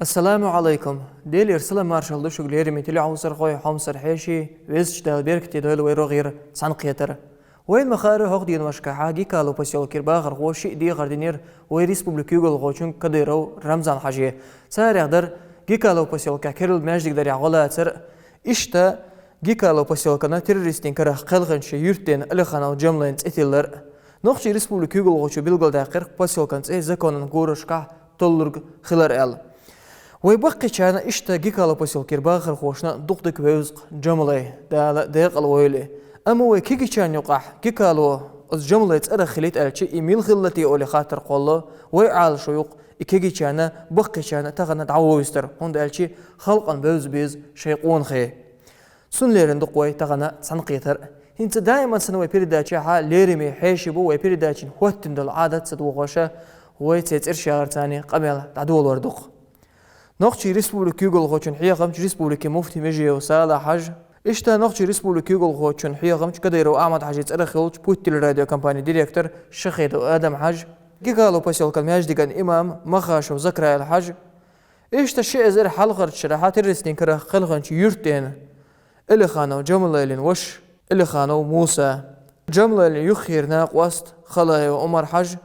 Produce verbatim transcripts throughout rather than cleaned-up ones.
Ассаламу Ӏалайкум! Делера салам-маршалла ду шуга, лераме телехьовсархой, хьомсара хьеший, Везача Дала беркате дойла вай рогӀера цхьаьнакхетар. Вайна ма хаъара, хӀокху деношкахьа Гикалов посёлкера бахархоша шиъ дехар динера вай республикан куьйгалхочуьнга Кадыров Рамзан-Хьаже. Царех дара Гикалов посёлкехь керла маьждиг дарехь гӀо лацар а. Иштта Гикалов посёлкана террористийн карах кхелхинчу юьртдена Алиханов Джамлайн цӀе тиллар а. Нохчийн Республикан куьйгалхочо билгалдаьккхира посёлкан цӀе законан гурашкахь толлург хилар аьлла. Вай баккхийчарна, иштта Гикалов посёлкера бахархошна дукха дика вевза-кх Джамлай, Дала декъала войла и. Амма вай кегийчарна юкъахь Гикалов оцу Джамлайн цӀарах хилийта аьлча, и мила хилла те олий хаттар кхолло вай Ӏалашо юкъа, и кегийчарна, баккхийчарна тахана дӀавовзийтар, хӀунда аьлча халкъана бевза беза шайн къонахий. Цунна лерина ду-кх вай тахана цхьаьнакхетар. ХӀинца даиман санна вай передачехьа лераме хьеший бу, вай передачина хӀоттийна долу Ӏадат ца дохош, вай церан цӀераш яхарца къамел дӀадолор ду-кх. Нохчийн Республикан куьйгалхочун хьехамча, республикан муфти Межиев Салахь-Хьажа, иштта Нохчийн Республикан куьйгалхочун хьехамча Кадыров Ахьмад-Хьажин цӀарах йолчу Путь телерадиокомпанин директор Шахедов Адам-Хьажа, Гикалов посёлкан маьждиган имам Махашев Закраил-Хьажа, иштта ши эзар хьалхарчу шарахь террористийн карах кхелхинчу юьртдена Алиханов Джамлайлин ваша Алиханов Муса, Джамлайлин юххера накъост Халаев Умар-Хьажа,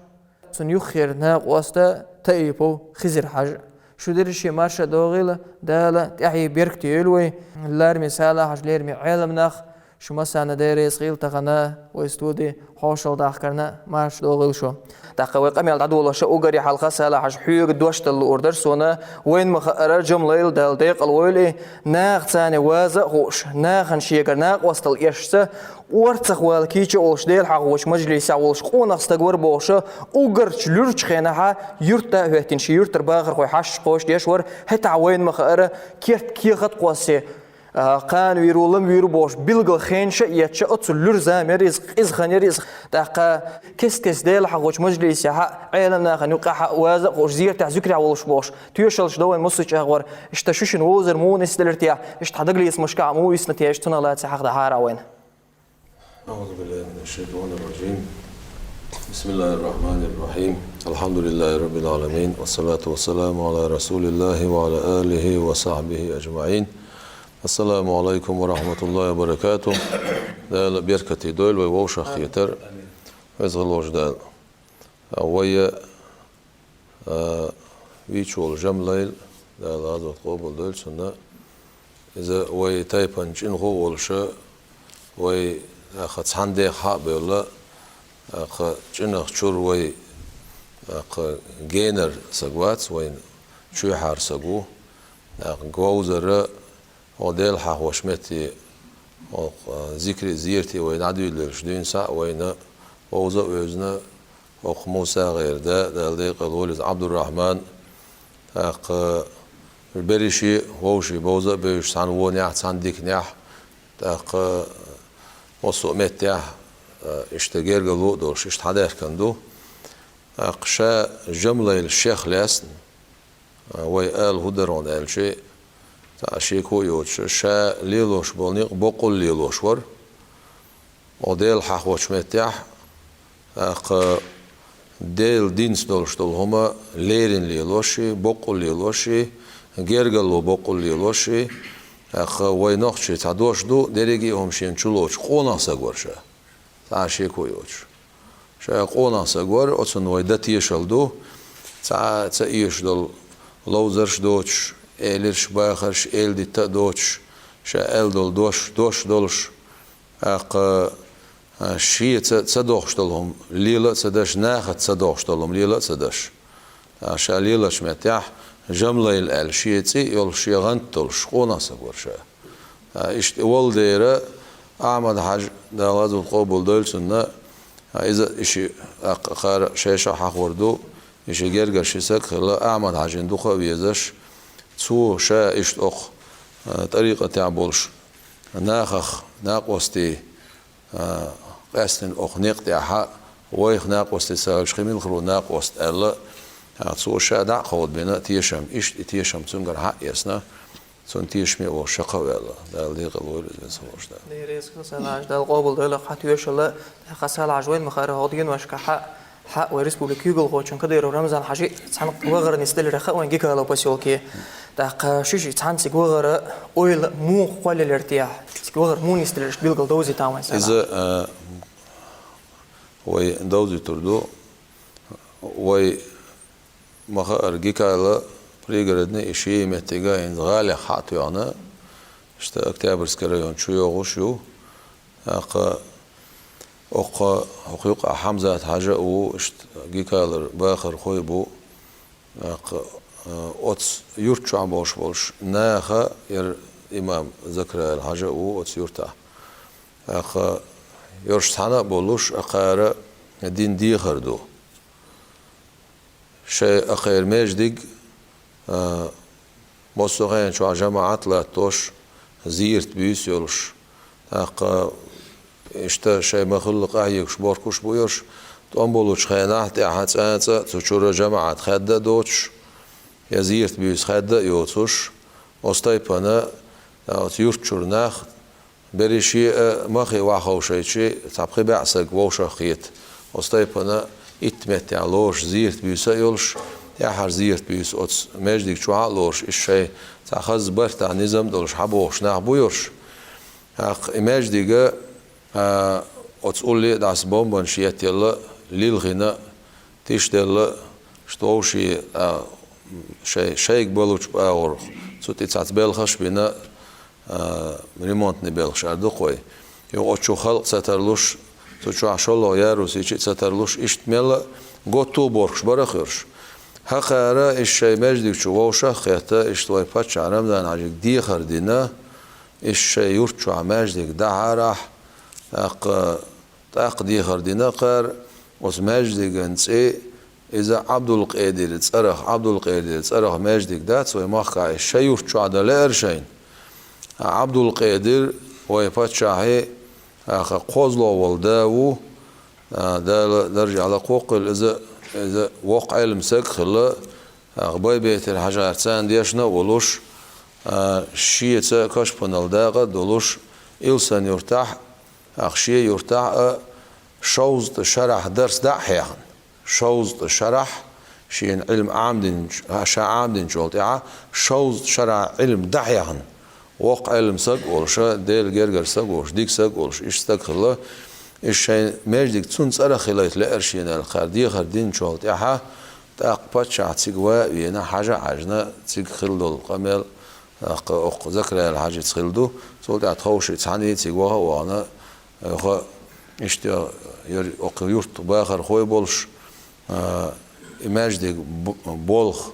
цуьнан юххера накъост Таипов Хизир-Хьажа. Шу дерриге марша догӀийла, Дала тӀаьхье беркате йойла вай. Лераме Салахь-Хьажа, лераме Ӏеламнах, шу массарна Дела реза хуьлда тахана вай студи хьошалгӀа дахкарна, марша догӀийла шу. ТӀаккха вай къамел дӀадолош уггаре хьалха, Салахь-Хьажа, хьоьга дош дала луур дара суна, вайна ма хаъара, Джамлайл, Дала декъала войла и, нахаца ваза а хууш, нахана шегара накъосталла эшшаца, орцах вала кийча а волуш, Дела хьахочу мажлисехь волуш къонах стаг вара бохуш, уггарчу луьрачу хенахьа юьртда а хӀоьттина, шен юьртара бахархой хьашташ кхочушдеш вара, хӀетахь вайна ма хаъара, керт кехат а кхоссе, а, кхана вийр ву, лама вийр ву бохуш, билггал хенаш а етташ, оццул луьра зама яра иза, къиза хан яра иза. ТӀаккха кест-кеста Дела хьахочу мажлисехьа, Ӏеламнахана юккъехьа ваза а хууш, зертехь, зуькарехь волуш бохуш, тоьшаллаш до вайн массо а чӀагӀор, иштта шу шина вовзар муха нисделира те, иштта хьан дагалецамашкахь муха висна те, иштта цунах лаьцна хьахдахьара вайна. أعوذ بالله من الشيطان الرجيم. بسم الله الرحمن الرحيم. الحمد لله رب العالمين. والصلاة والسلام على رسول الله وعلى آله وصحبه أجمعين. السلام عليكم ورحمة الله وبركاته. Дала беркате дойла вай вовшахкхетар. Веза волчу Дала. Вай, а, вийча волу Джамлайл, Дала гӀазот къобалдойла цунна. Иза вай тайпана чӀинхо а волуша, вай, аха, цхьана дехьа а бевлла, аха, чӀинах чуьра вай, аха, генара саг вац, вайна чоьхьара саг ву. Аха, говзара, хӀо Дела хьахош метте, хӀо, а, зикри а, зерти а вай дӀадуьйлалаш дуьйна схьа а вайна, вовза а вевзина, хӀокху Муса гӀайра да, Дала декъала войла иза, Ӏабдуррахьман, тӀаккха берриш а вовшийн бовза а бевзаш, цхьана вонехь, цхьана диканехь, тӀаккха массо а меттехь, а, иштта гергарло а долуш, иштта хьадаьхкина ду. ТӀаккха ша Джамлайл шех лаьцна, а, вай ала хӀун дара хьуна аьлча, цхьа а шеко а йоцуш, ша лелош болу некъ боккъал лелош вара. Хьо Дела хьахочу меттехь, тӀаккха Делан динца долуш долу хӀума леррина лелош и, боккъал лелош и, гергарло боккъал лелош и, тӀаккха вай нохчийн цхьа дош ду, дерриге а хӀума шена чулоцуш къонах саг вара ша. Цхьа а шеко а йоцуш. Ша къонах саг вара, оцунна вай дан тешалла ду. Цхьа а ца эшаш долу ловзарш а доцуш, элирш а, бахарш а, эладитта а доцуш, ша аьлла долу дош, дош долуш, тӀаккха, а, шеца ца дохуш долу хӀума лела а ца деш, нахаца ца дохуш долу хӀума лела а ца деш. ТӀаккха ша лелачу меттехь Джамлайл аьлла шен цӀе а йолуш, шен гӀант а долуш, къонах саг вара ша. А, иштта и волу дера, Ахьмад-Хьажа, Дала гӀазот къобалдойла цунна, а, иза и ши, а, кхара шайша хьахор ду, и ши гергара ши саг а хилла, Ахьмад-Хьажина дукха а везаш, цо ша иштта окху, а, тӀарикъатехь болуш нахах накъостий, а, къаьстина окху некъа тӀехьа, вайх накъостий ца хилча, кхин мила хир ву накъост аьлла, а, цо ша дӀа а кховдабина тешам, иштта и тешам цуьнгара хьа а эцна, цунна тешаме а волуш, шаха а ваьлла. Дала декъала войла иза, веза волчу Дала. Дела реза хуьлда, Салахь-Хьажа, Дала къобалдойла хьан тоьшалла, тӀаккха, Салахь-Хьажа, вайна ма хаъара, хӀокху деношкахьа Хьа, вай республика югалхочун Кадыров Рамзан-Хьажи цхьана вахара нисделира хаьа вайн Гикалов посёлке. ТӀаккха шуьшиъ цхьана цига вахара ойла муха кхоллаелира те? Цига вахара муха нисделира, билггал довзийта вайна. Иза, а, вай довзуьйтур ду. Вай ма хаара, Гикала, Пригородни, и ши меттига хӀинца гӀалех хьа а тоьхна, иштта Октябрьский район чу йогӀуш ю. ТӀаккха оккха хӀокху юкъахь Хьамзат-Хьажа а ву, иштта Гикалара бахархой а бу. ТӀаккха, э, оцу юрт чохь болуш болуш наха яра имам Закраил-Хьажа а ву оцу юртахь. ТӀаккха йоьрш цхьана а болуш, акхара дин дехар ду. Шайн акхеран маьждиг, а, массо а хенахь чохь жамаӀат латтош, зерат буьйса йолуш, тӀаккха иштта шайн ма-хиллара къахьоьгуш, борхуш бу йоьрш, тӀом болучу хенахь тӀаьхьа цкъа а цу чуьра жамаӀат хаьдда а доцуш, я зерат буьйса хаьдда а йоцуш, оцу тайпана, а, оцу юрт чуьра нах берриш а, махе охьаховшийчи, цхьа пхи бӀе саг вовшах хета. Оцу тайпана итт меттехь лоруш зерат буьйса а йолуш, тӀаьххьара зерат буьйса оцу маьждиг чохь а лоруш, иштта шайн цхьа хаза бартахь низам а долуш хьабохуш нах бу йоьрш. ТӀаккха и маьждига, а, оцу улле а дӀаса бомбанаш еттаелла, лилхина, тишделла, иштта вовшийн, а, шай-, шайга балучу агӀор, цу тӀе цхьацца белхаш а бина, а, ремонтный белхаш аьлла ду-кх вай. Юха оцу чу халкъ ца тарлуш, цу чохь шолгӀа ярусича а ца тарлуш, иштта мелла а готто а борхуш бара-кх йоьрш. ХӀокхара иштта шайн маьждиг чу вовшах а хетта, иштта вай паччахьна Рамзан-Хьажига дехар дина, иштта шайн юрт чохь маьждиг дахьарахь, тӀаккха, тӀаккха дехар дина кхара, оцу маьждиган цӀе, иза Ӏабдулкъедиран цӀарах, Ӏабдулкъедиран цӀарах маьждиг дац вай махкахь, иза шайн юрт чохь дан лаьара шайна. Ткъа Ӏабдулкъедир вай паччахьан, аха, кхозлагӀа волу да ву, а, Дала даржехь лакхоккхийла иза, иза воккха Ӏелам саг а хилла, аха, Байбетар-Хьажара царна дешна а волуш, а, шеца Кашпанал дакъа а долуш, Илсан-Юьртахь, аха, шен юьртахь а шовзткъа шарахь дарс дӀа а хьехна. Шовзткъа шарахь шена Ӏилма Ӏамдинчу-, ша Ӏамдинчул тӀаьхьа шовзткъа шарахь Ӏилма дӀа а хьехна. Воккха Ӏелам саг а волуш, Делан гергара саг а волуш, дика саг а волуш, иштта стаг хилла. Иза шайн маьждиг цуьнан цӀарах хилийта лаьара шена аьлла, кхара дехар динчул тӀаьхьа, тӀаккха паччахь цига ван а веана, хьажа а хьаьжна, цига хилла долу къамел, тӀаккха оккха Закраил-Хьажица хилла ду. Цул тӀаьхьа тховшиъ цхьаьна цига ваха а вахана, юха иштта яра оккха юьртан бахархой болуш, а, и маьждиг б-, болх,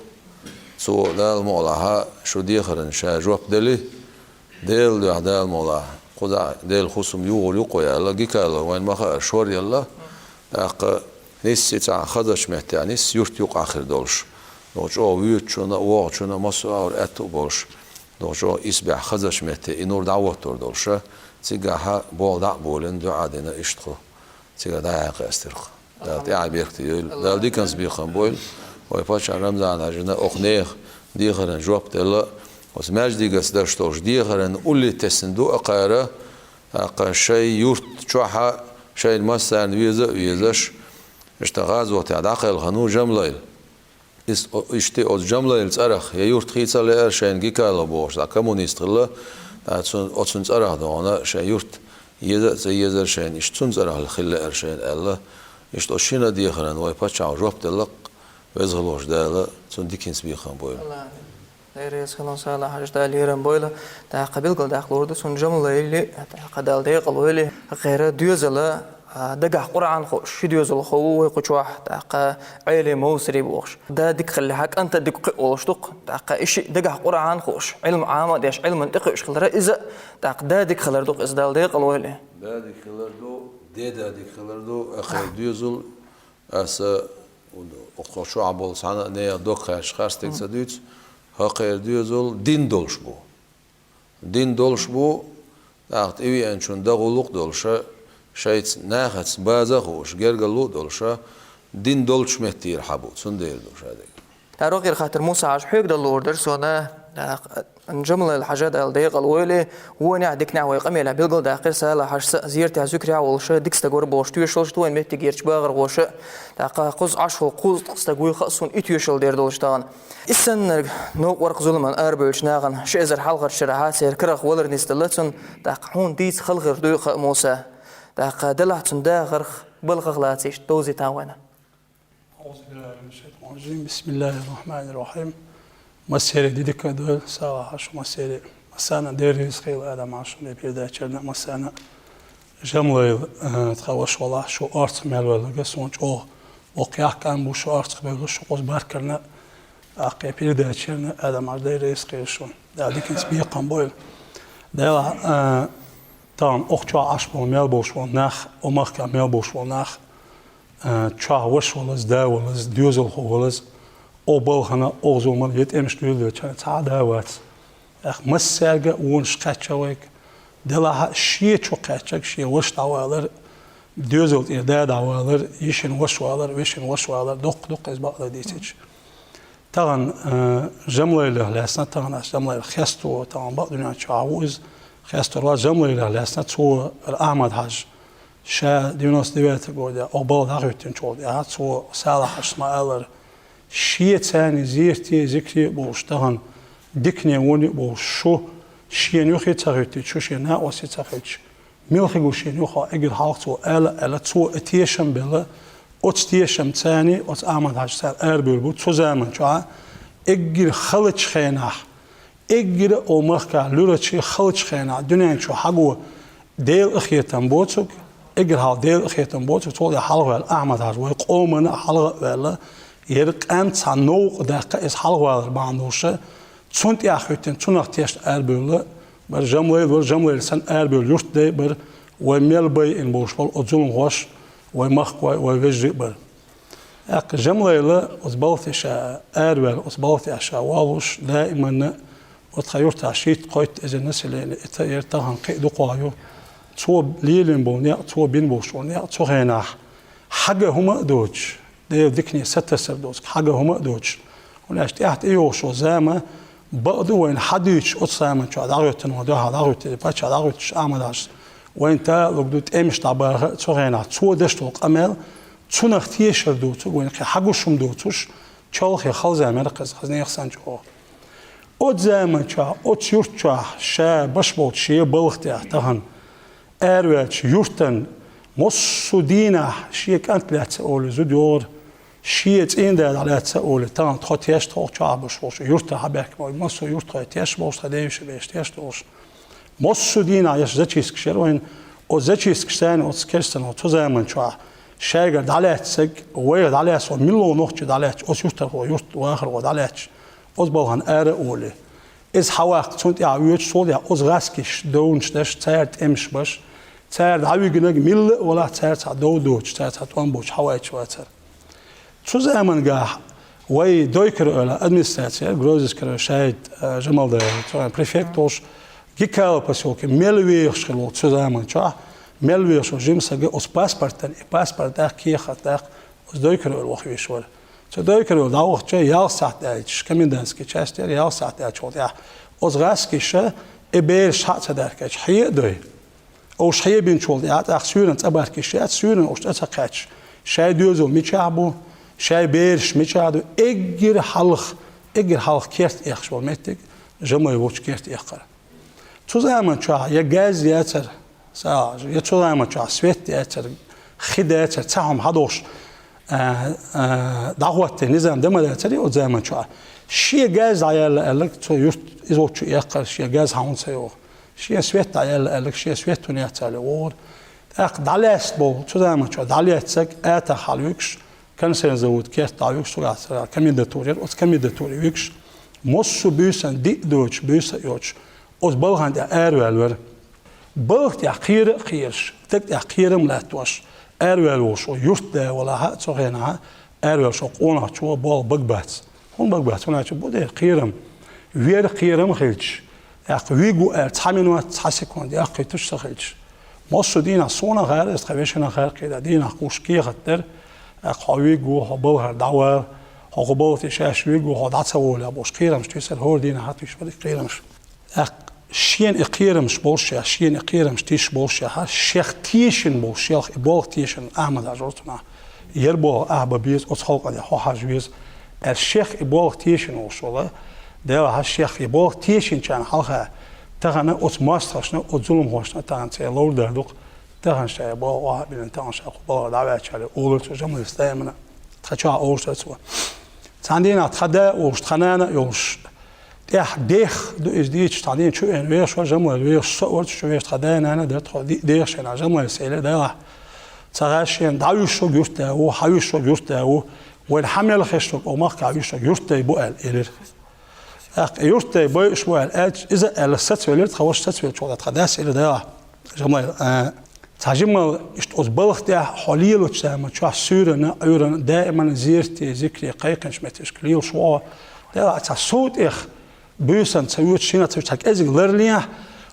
цо, Дала мукъалахь, шу дехарна ша жоп дели, Делан дуьхьа, Дала мукъалахь, кхузахь Делан хӀусам юхур ю-кх вай аьлла, Гикалов вайна ма хаара шоръелла, тӀаккха нисса цхьа хазачу меттехь, нисса юрт юкъахь хир долуш. Догу чӀогӀа воьдучунна а, вогӀучунна а, массо а агӀор аьтту а болуш. Догу чӀогӀа исбаьхьа хазачу метте и нур дӀахӀоттор долуша, цигахьа болх дӀа а болийна, дуьӀа а дина, иштта кху цигара дӀа а къаьстира-кх. Дала тӀаьхье беркате йойла, Дала диканца бехам бойла. Вай паччахьна Рамзан-Хьажина окху нехан дехаран жоп делла, оцу маьждигаца деш долуш дехаран улле тесна ду а кхара, тӀаккха шайн юрт чохьа шайна массарна веза а везаш, иштта гӀазотехь дӀакхелхина ву Жамлайл. Ис-, о-, иштта оцу Жамлайла цӀарах я юрт хийца лаьара шайна Гикалов бохуш, цхьа коммунист хилла, а, цун, оцунна цӀарах догӀана шайн юрт еза а ца езара шайна, иштта цунна цӀарах хила лаьара шайна аьлла, иштта оцу шина дехаран вай паччахьо жоп делла-кх, веза хилла волчу Дала цунна диканца бехам бойла. Дерригаш хилла Салахь-Хьажа, Дала лерам бойла. ТӀаккха билггал даккха лур ду, цунна Жамлайли, тӀаккха Дала декъала войла, хӀокхеран доьзал, а, дагахь Къуръан хууш ши доьзалхо ву вай кху чохь, тӀаккха Ӏели, Мовсари бохуш. Да дика хилла, хьан кӀанта дика кхиъ волуш ду-кх. ТӀаккха и шиъ дагахь Къуръан хууш, Ӏилма Ӏама а деш, Ӏилмана тӀекхуьуш хилара иза, тӀаккха да дика хилар ду-кх иза, Дала декъала войла. Да дика хилар ду, де да дика хилар ду, хӀокхеран доьзал, аса, оцу чохь болу цхьана а нехан дог хаьрча харц дерг ца дуьйцу, хӀокхеран доьзал дин долуш бу. Дин долуш бу, тӀаккха тӀевеанчунна дан гӀуллакх а долуша, шайца нахаца база а хууш, гергарло а долуша, дин долчу меттера хьан бу, цундела ду ша дерг. Рокъера хаттар, Муса-Хьажа, хьоьга дала луур дара сона, а, Жамлайл-Хьажа, Дала декъала войла, вонехь диканехь вай къамелехь билгалдаккхира, Сала-Хьажас зератехь, зуькарехь волуш, дика стаг вара бохуш тоьшаллаш ду вайн меттигерчу бахархоша, тӀаккха кхуза Ӏаш волу кхузткъа стаг вуй хаьа суна и тоьшалла дер долуш тахана. Иза саннарг новкъа варх зуламан арабевллачу нахана ши эзар хьалхарчу шарахь церан карах валар нисделла цунна, тӀаккха хьуна дийца хала хир дуй хаьа, Муса. ТӀаккха делахь цунна дахарх балхах лацийча довзийтахьа вайна. أعوذ بالله من الشيطان الرجيم. بسم الله الرحمن الرحيم. Массеран а дика а дойла, Сала-Хьажа, массеран а. Массарна а Дела реза хуьлда, Адам-Хьажа, шуна передачерна а массарна а. Жамлайл, э, тхан ваша валахь, шу орцах мел велларг, суна чӀогӀа воккха яхкам бу шу орцах бевлла, шу кхуза баркаллина а, кхин передачерна а, Адам-Хьажа, Дела реза хуьлда шуна. Дала диканца бекхам бойла. Дела, э, тахана оха чохь Ӏаш болу мел болуш болу нах, оха махкахь мел болуш болу нах, а, чохь ваша валаза, да валаза, доьзалхо валаза, оха балхана, оха зуламана я тӀемаш дуьйладелча цхьа а да вац. Эх, массаьрга а вонаш кхаьчна вайга. Делахь а шен чу кхаьчнарг, шен ваша дӀавалар, доьзал тӀера да дӀавалар, йишина ваша валар, вешина ваша валар, дуккха-дуккха иза бакъдерг дийцича. Тахана, а, Жамлайлах лаьцна, тахана ас Жамлайл хесто, тахана бакъ дуьнен чохь ву иза, хестор вац. Жамлайлах лаьцна, цо, Ахьмад-Хьажа, ша девяносто девятый годехь оха балха дӀахӀоьттинчул тӀаьхьа цо Сала-Хьажас ма-аллара, шен царна зерате а, зикре а болуш, тахана дикане, воне а болуш, шу шена юххе ца хӀоьттича, шу шен накъосте ца хилча, мила хир ву шена юха эггара хьалха цо ала а аьлла, цо и тешам белла, оцу тешамца царна, оцу Ахьмад-Хьажас цара арабевлла бу цу заман чохь, эггара халачу хенахь, эггара а оха махкахь луьрачу халачу хенахь дуьнен чу хьаго Делан къинхетам боцург, эггара хьалха Делан къинхетам боцург, цул тӀаьхьа хьалхаваьлла Ахьмад-Хьажа, вай къомана а хьалха а ваьлла, яра къаьмнийн цхьа новкъа даьккхина иза хьалхавалар бахьана долуш, цунна тӀехь хӀоьттина, цунах тешна арабевлла бара Жамлайл, вара Жамлайл санна арабевлла юьртдай бара, вай мел байина болуш болу оцу зуламхоша, вай махкахой, вай вежарий а бара. ТӀаккха Жамлайла оцу балха тӀе ша араваьлла, оцу балха тӀе ша воллуш, даиманна оцу тхан юьртахь шийтта-кхойтта эзар население, и та-, яра тахана кхин а дукха ю. Цо лелийна болу некъ, цо бина болуш болу некъ цу хенахь хьаган хӀума а доцуш, Делан дикане сатасар доцург, хьаган хӀума а доцуш. ХӀунда аьлча тӀаьхьа тӀейогӀуш йолу зама, бакъду, вайна хьадуьйцуш, оцу заман чохь дӀахӀоьттина, вайн дуьхьал дӀахӀоьттина, паччахь дӀахӀоьттича, Ахьмад-Хьажас вайна талалуг ду, тӀемаш дӀабаха а цу хенахь, цо деш долу къамел, цунах тешар доцург, вайна кхин хьагуш хӀума доцуш, чолхе хала зама яра-кх иза, хаза нехан санна чӀогӀа. Оцу заман чохь, оцу юрт чохь ша беш болчу шен балха тӀехь тахана араваьллачу юьртан массо а дийнахь шен кӀант лаьцна олий зуда йогӀура, шен цӀийнда дӀалаьцна олий, тахана тхо тешна, тхох чохь беш болчу юьртахь хьабаьхкина, массо а юьртахой тешна болуш, тхан деваша беш тешна долуш. Массо а дийнахь еш зачисткаш яра вайна, оцу зачисткаш царна оцу керстанал цу заман чохь шайгара дӀалаьцнарг, вайх дӀалаьцна, миллион нохчо дӀалаьцча, оцу юьртахо, юьрт вахархо дӀалаьцча, оцу балхана ара а олий. Иза хьаваккха, цунна тӀехь воьдуш, цул тӀаьхьа оцу гӀаскхиша довнаш деш, цара тӀемаш беш, цара дӀавигнарг милла а валахь, цара цхьа дов доцуш, цара цхьа тӀом боцуш хьаваьлча вацара. Цу заманчохь вай Дойкара-Эвлан администрацера, Грозевскара Шаид, а, Жамалдаевич, цу хенахь префект волуш, Гикалов посёлке мел вехаш хилла волу цу заманчохь, мел вехаш волу жима стаг оцу паспортана, и паспорт даккха, кехат даккха, оцу Дойкара-Эвла ваха везаш вара. Цу Дойкара-Эвла дӀавахча, ялх сахьт даьлча, комендантский частера ялх сахьт даьлча волу тӀехь, оцу гӀаскхиша и бераш схьа а ца даркача, хье а дой. Уьш хьебинчул тӀаьхьа тӀаккха суьйранна цӀа баркиш яц, суьйранна уьш цӀа ца кхаьчча, шайн доьзал мичахь бу, шайн бераш мичахь ду, эггара хьалха, эггара хьалха керта эккхаш волу меттиг Жамайла волчу керта эккхара. Цу заманчохь я газ яцара, сагӀа, я цу заманчохь свет яцара, хи дацара, цхьа хӀума хьадохуш, а, а, дӀахӀоттийна низам дан ма дацара оцу заманчохь. Шен газ дӀаяьлла аьлларг цу юрт иза волчу эккхара, шен газ хьан хӀунда ца йогӀу. Шен свет дӀаяьлла аьлларг, шен свет хӀунда яц аьлла вогӀура. ТӀаккха дӀалаьцна болу, цу заманчохь дӀалецнарг атах хьалавуьгуш, консервный завод керта дӀавуьгуш, цуьнан цара комендатура яра, оцу комендатуре вуьгуш, массо а буьйсанна диъ доцуш, буьйса а йоцуш, оцу балхана тӀехь араваьлла вара. Балха тӀехь кхера а кхераш, стага тӀехь кхерам а латтош, араваьлла волуш, юьртда валахь а, цу хенахь а, араваьлла шо къонахчо болх бага бац. ХӀунда бага бац? ХӀунда аьлча бу дера кхерам. Вер кхерам а хилча, тӀаккха вуьгу аьлла цхьа минот, цхьа секунд яккхуьйтуш ца хилча. Массо а дийнахь суна хаар, иза тхан вешина хаар кхидӀа, дийнахь кхуш кехат дара, тӀаккха хьо вуьгу, хьо балхара дӀавала, Хьо хӀу балха тешаш вига, хьо дӀа ца волу бохуш, кхерамаш тийсар, хӀора дийнахь хьа тийсаш бара и кхерамаш. ТӀаккха шена и кхерамаш болуш а, шена и кхерамаш тийсаш болуш а, шех тешина болуш, шех и болх тешина Ахьмад хьажа вара цунах. Яра боху ахьа бан беза оцу халкъана, хьо хьажа веза, аьлла шех и болх тешина волуш вала. Делахь, шех и болх тешинчарна хьалха, тахана оцу мостагӀашна, оцу зуламхошна тахана цӀе ловр дар ду-кх. Тахана ша и болх охьа а бина, тахана ша кху балха дӀаваьлча, олура цо Жамалис даимана. Тхан чохь олуш дара цо. Цхьана дийнахь тхан да а волуш, тхан нана а йолуш, тӀехь дех ду иза дийцича, цхьана дийнахь чу веана вехаш вара Жамалис, вехаш со а вара цу чу веша, тхан да-нана а дара тхо, диъ деха шайна Жамалис элира, делахь. Ца гӀаш шена, дӀавуьйш ву юртда ву, хьан вуьйш ву юртда ву, вайна хьан мел хеш ву, оха махкахь вуьйш ву юртдай бу аьлла элира. ТӀаккха юртдай бойуш бу аьлла аьлча, иза аьлла сацвелира, тхан ваша сацвеллачул тӀаьхьа тхан дас элира, делахь. Жамалис, а, цхьа жимма иштта оцу балха тӀехь хьо лелачу заман чохь суьйранна, Ӏуьйранна, даимана зерате, зикре, кхайкхинчу меттигашка лелаш ву хьо. Делахь, цхьа сов тӀех буьйсанна ца воьдуш, шина ца воьдуш, цхьа кӀезиг ларлехь,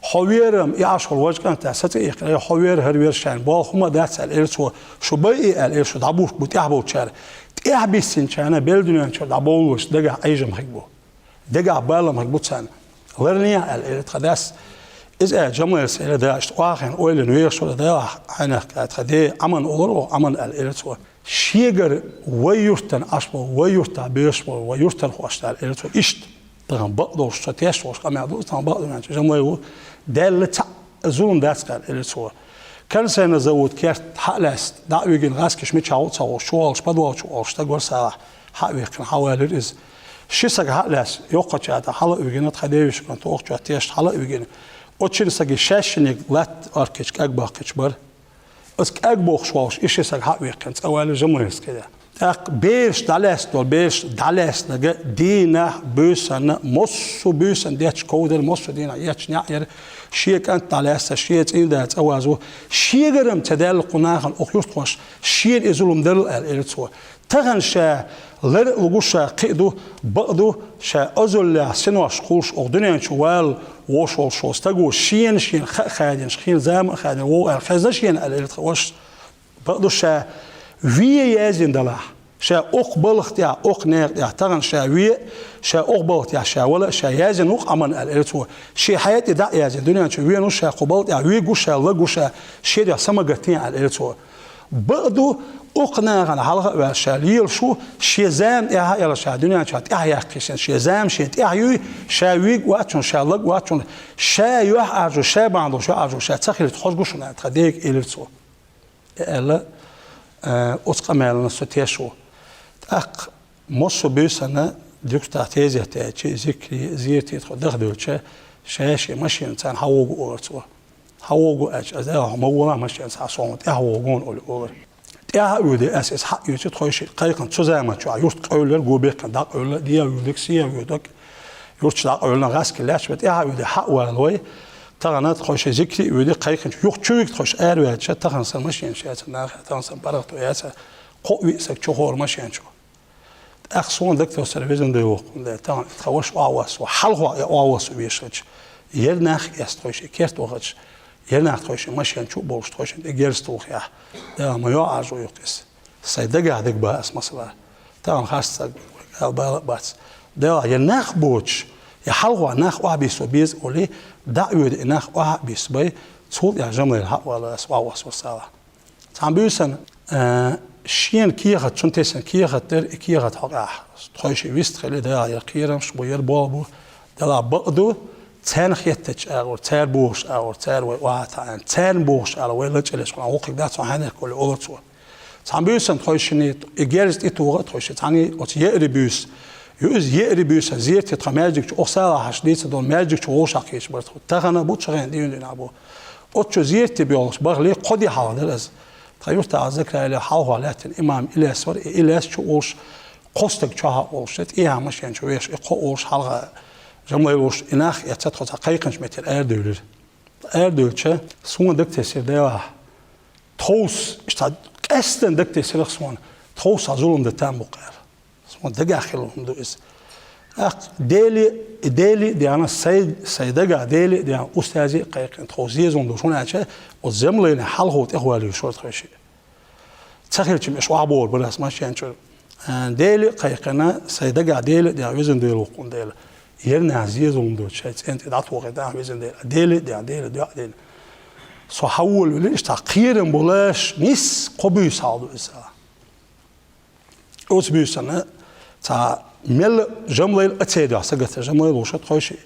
хьо верам, и Ӏаш волу важа кӀант сацаиккхина, хьо вер, хӀара вер шайна болх хӀума дац аьлла элира цо, шу байъе аьлла элира, шу дӀабург бу тӀехь болчара. ТӀехь биссинчарна белла дуьнен чуьра дӀабовлалаш дагахь Ӏийжам хиг бу. Дагахь балам хиг бу царна. Ларлехь аьлла элира тхан дас. Иза аьлла Жамалис элира, да, иштта охьахиъна ойлина вехаш вара, делахь, хьайнах кӀа тхан ден Ӏаман олура оха, Ӏаман аьлла элира цо. Шегара вай юртана Ӏаш болу, вай юртахь боьрша болу, вай юртархошна аьлла элира цо иштта. Тахана бакъдолуш, со теш волуш къамел ду, тахана бакъдолуш Жамалис ву, даьлла цхьаъ зулам дац аьлла элира цо. Консервный завод керт хьа а лаьцна, дӀа а вигина, гӀаскаш мичахь ву а ца хууш, чу волуш, подвал чу волуш стаг вара, салахь, хьа а вихкина, хьа ваьллира иза. Ши саг хьа а лаьцна, йоккхача тӀе хьала а вигина, тхан девешкана тохачохь тешна хьала а вигина. Оцу шина саге шаьшшиниг латта оркхича кӀаг баккхича бара. Аса кӀаг бохуш волуш, и ши саг хьа а вихкина, цӀа ваьлла Жамалис кхидӀа. ТӀаккха бераш дӀалаьцна долу, бераш дӀалаьцнарг дийнахь буьйсанна, массо а буьйсанна детташ ков дара, массо а дийнахь етташ неӀ яра, шен кӀант дӀалаьцна, шен цӀийнда цӀа ваза ву, шегара-м ца даьлла кху нахана оха юьртахошна, шена и зулам дарал аьлла элира цо. Тахана ша лар а лугуш ша кхиа ду, бакъ ду, ша озаллехь синош кхуллуш оха дуьнен чу вала вовш волуш волу стаг ву, шена, шена хаа хадийна, шена зама а хадийна вогӀу аьлла хезна шена аьлла элира тхан вашас. Бакъ ду, ша вен яздина далахь, ша окху балха тӀехь, окху нехан тӀехь, тахана ша вен, ша окху балха тӀехь ша вала, ша яздина ву-кх Ӏаман аьлла элира цо. Шен хьаьта тӀе дӀа а яздина, дуьнен чу вен ву ша, кху балха тӀехь вуьйг ву ша, лаг ву ша, шен дуьхьа самагатта аьлла элира цо. Бакъ ду, окху нахана хьалха а ваьлла ша лелаш ву, шен зама тӀехь а яла ша дуьнен чохь тӀаьхьа яккхийсина, шен зама шен тӀаьхьа юй, ша вуьйг а вац хьуна, ша лаг а вац хьуна, ша юьхь Ӏаржо, ша бахьана долуш юьхь Ӏаржо, ша ца хилийта хоза гуш хьуна аьлла тхан дега элира цо. И аьлла, а, оцу къамелана со теш ву. ТӀаккха массо а буьйсанна дукхахтехь тезет яьлча, зикри, зерате тхо даха девлча, ша шен машина царна хьан вогу олура цо. Хьан вогу аьлча, аса аьлла, хьо ма волахь машина цхьа, со хьуна тӀаьхьа вогу олура. ТӀаьхьа а воьдий аса иза хьаъ йоьцу, тхойшиъ кхайкхина цу заман чохь юрт къевлира, го беккхина дӀакъевлла, дӀа а воьдий, се а воьдий, юрташ дӀакъевлла, гӀаскал лаьтташ бара, тӀаьхьа а воьдий хьаъ вала вай. Тахана тхойшиъ зикри а воьдий, кхайкхинчу юха чу вига тхойшиъ араваьлча, тахана сан машина шаьца нахе, тахана сан паргӀато яьца, кхо а виъ саг чу хора машина чу. ТӀаккха суна дагатоссар везан Дела воккхун де, тахана тхан ваша охьавоссо, хьалхо и охьавоссо вешалча, яра нах эцна тхойшиъ керта вахача, яра нах тхойшиъ машина чу а болуш, тхойшинна тӀе герз тухахь, Дела ма йоӀ Ӏаржо юккъе иза. Сайн дагахь дагабан аса масала. Тахана харц стаг вай гал бала а бац. Дела, я нах боцуш, я хьалхо нах охьабиссо беза олий, дӀа а воьдий и нах охьа а биссабай, цул тӀаьхьа Жамалел хьаъ вала аса охьавоссо салахь. Цхьана буьйсанна, а, шена кехат, цунна тесна кехат дара, и кехат хьокъехь тхойшиъ вист хили, Дела, яра кхерамаш бу, яра болх бу, Дела, бакъ ду, царна хеттачу агӀор, цара бохуш агӀор, цара вай охьа а таӀийна, царна бохуш ала вай лачкъалеш хьуна вокхиг дац хьуна хьенехк олий олура цо. Цхьана буьйсанна тхойшинна и герз тӀетоха а тхойшиъ, цхьаьна оцу еарий буьйса. Ю иза еарий буьйса, зерате тхан маьждиг чу, оха салахьаш дийца долу маьждиг чу вовшахкхеташ бара тхо. Тахана а бу, цу хенахь дуьйна дийнахь а бу. Оцу чу зерате боьлхуш бахале, кхо де хьалха дара иза. Тхан юртахь Закраилехь хьалхо лаьттина имам Илес вара, и Илес чу а волуш, кхо стаг чохь а волуш, тӀехьа машина чу веш, и кхо а волуш хьалха Жамалел волуш, и нах эцна тхо цхьа кхайкхинчу меттера арадевлира. Арадевлча, суна дагатесира, Делахь, тховса, иштта къаьстина дагатесира суна, тховса цхьа зулам дан там бу-кх аьлла. Суна дагахь хилла хӀума ду иза. ТӀаккха Деле, Деле а деана, сайн, сайн дагахь Деле а деана, устазе а кхайкхина, тховса зеза хӀума ду, хӀунда аьлча оцу Жамалелан хьалхо тӀехвала везаш вара тхойшиъ. Ца хилча-м уьш охьабогӀур бара аса машина чуьра. Дела а кхайкхина, сай дагахь Дела а дехьа, везан Дела, воккха волчу Дела. Ер нах зезалун доцу шайн цӀен тӀе дӀатохий нах, везан Дела. Дела а дехьа, Дела а доьху дина. Со хьан волавелира, иштта кхерам болуш, нийсса кхо буьйса хьалха ду иза. Оцу буьйсанна цхьа мелла а Жамлайл а ца дохьу сагатта, Жамлайл вуша тхойши.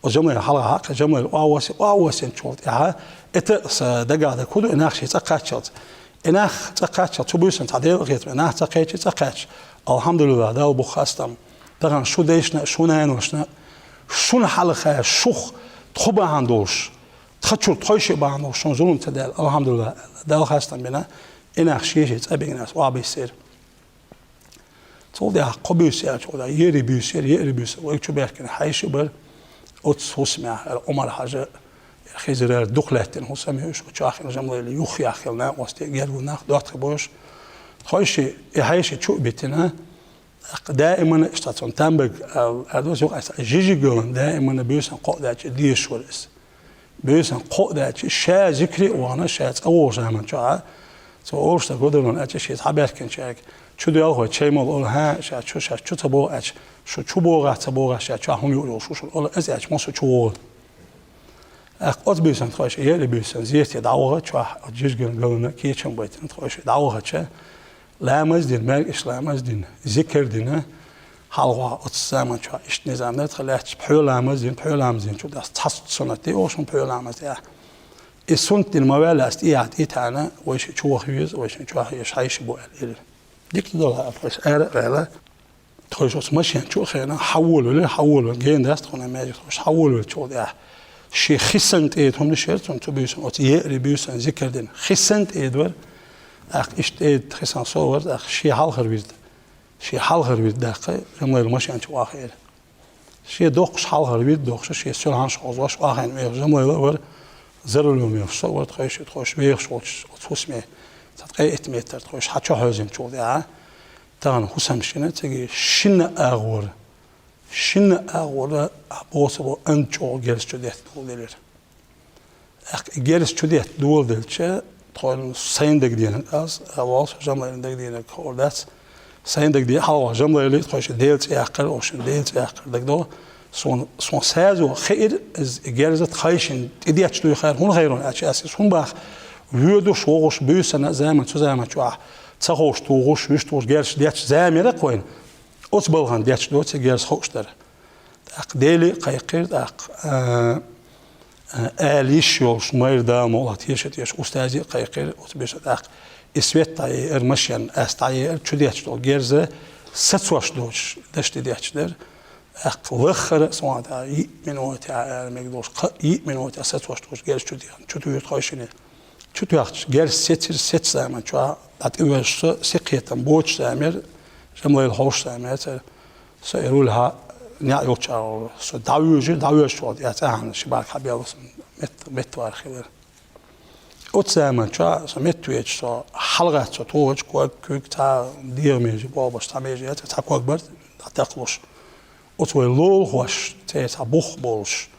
Оцу Жамлайл хьалха хьакха, Жамлайл охьавоссий, охьавоссинчул тӀаьхьа, это а сан дагахь дерг хӀун ду, и нах шен цӀа кхаччалц. И нах цӀа кхаччалц, цу буьйсанна цхьа Дела хетта, и нах цӀа кхечи, цӀа кхаьчча. Алхьамдулиллах, Далла бу хастам. Тахана шун дайшна а, шун наношна а, шуна хьалха шух тхо бахьана долуш, тхан чуьра тхойши бахьана долуш, шуна зулам ца даьлла, алхьамдулиллах, Далла хастам бина, и нах шен-шен цӀа бигнас охьабиссира. Цул тӀаьхьа кхо буьйса яьлча, оха еарий буьйса яра, еарий буьйса вайга чу баьхкина хьайши бара. Оцу хӀусамехь, яра Ӏумар-хьажа, яра Хизира, яра дукха лаьттина хӀусам ю уьш, оцу чохь хилла Жамлайла юххехь хилла накъостий, гергара нах, доттагӀий бу уьш. Тхойши, и хьайши чу а битина, тӀаккха даимана, иштта цунна там бага аьлла, аьлла, юха айса, жижиг гална даимана буьйсанна кхоъ даьлча дезаш вара иза. Буьйсанна кхоъ даьлча, ша зикре а вахана, ша цӀа вогӀу заман чохь, цо олуш ца годарон аьлча, шен цхьабаьхкинчаьрга: «Чу доьлху вай, чай молу», — олу. «ХӀаъ, ша чу, ша чу ца богӀу», — аьлча, «Шу чу богӀахь, ца богӀахь, ша чохь хӀума юур йолуш ву шуна», — олу. Иза аьлча, массо чу вогӀу. ТӀаккха оцу буьйсанна тхойши, еарий буьйсанна зерате дӀаваха, чохь оцу жижиган гална кечам байтина тхойши дӀавахача, ламаз дина, маьркӀа иштта ламаз дина, зикар дина, хьалхо оцу заман чохь иштта низам дара, тхан лаьтташ пхьоь ламаз дина, пхьоь ламаз динчул тӀаьхьа цхьа суннат ду оха шуна пхьоь ламаз тӀехь. И суннат дина ма ваьлла ас тӀехьа, тӀетаьӀна, вайшиъ чу ваха веза, вайшиъ чохь еш хьайши бу аьлла элира. Дика ду делахь, ас ара а ваьлла, тхойши оцу машен чу а хиъна, хьан волавелира, хьан волавелира, гена дац тхуна маьждиг, тхойши хьан волавеллачул тӀаьхьа. Шен хисан тӀеда хӀуманаш яра цунна цу буьйсанна, оцу еарий буьйсанна зикар дина. Хисан тӀеда вара, тӀаккха иштта тӀеда хисан со вара, тӀаккха шен хьалхара вирд. Шен хьалхара вирд даккха, Жамлайла машен чу охьахиира. Шен доккхуш хьалхара вирд доккхуш, шен суьлхьанаш хьовзош, охьахиъна вехаш Жамлайла а вара, за рулем вехаш со а вара, тхойши, тхойши вехаш волчу оцу хӀусаме, цхьа ткъе итт метр тхойши хьан чу хьоьзинчул тӀаьхьа, тахана хӀусам шина, цига шина агӀора, шина агӀора а боцу бо ан чӀогӀа герз чу детта доладелира. ТӀаккха и герз чу детта доладелча, тхойна сайна дагадеанарг аз, а, валлахӀи, со Жамлайна дагадеанарг хуур дац, сайна дагадеанарг хьалха Жамлайла, тхойши Делан цӀе яккхар, оха шуна Делан цӀе яккхар дагадогӀу. Суна, суна сазо хиира, иза и герз тхайшинна тӀедетташ дуй хаар, хӀунда хиира аьлча, ас иза хӀунда боху, воьдуш, вогӀуш, буьйсанна а заман, цу заман чохь ца ховш тухуш, вуьш тухуш герз детташ зама яра-кх вайна, оцу балхана детташ доцу и герз хууш дара. ТӀаккха Деле а кхайкхира, тӀаккха, а, а, ала йиш йолуш, майра Дала мукъ лахь, теша а тешаш, устазе а кхайкхира, оцу буьйсанна тӀаккха и свет дӀаеара, машен ас дӀаеара, чу детташ долу герз сацош доцуш, даш тӀедетташ дара. ТӀаккха лаххара а, суна тӀехь йиъ минотехь ара мега долуш, кхаа йиъ минотехь сацош доцуш герз чу де-, чу туьйхира тхойшинна. Чу тоьхча, герз сецира, сецна заман чохь дӀатӀевоьжуш со, сакхетам боцуш зама яра, Жамлайла хьовш зама яцара. Со и руль хьа неӀ йолчу агӀор, со дӀавоьжира, дӀавоьжучу вахана тӀехь цӀахьана ши бӀаьрг хьабелла, со метта, метта вар хилира. Оцу заман чохь со метта веча, со хьалагӀатта со тухучу ког, куьг, цхьа дегӀан меже, бохург беш цхьа меже яцара, цхьа ког бара дӀатакхалуш. Оцу вай лулахошца цхьа бух болуш,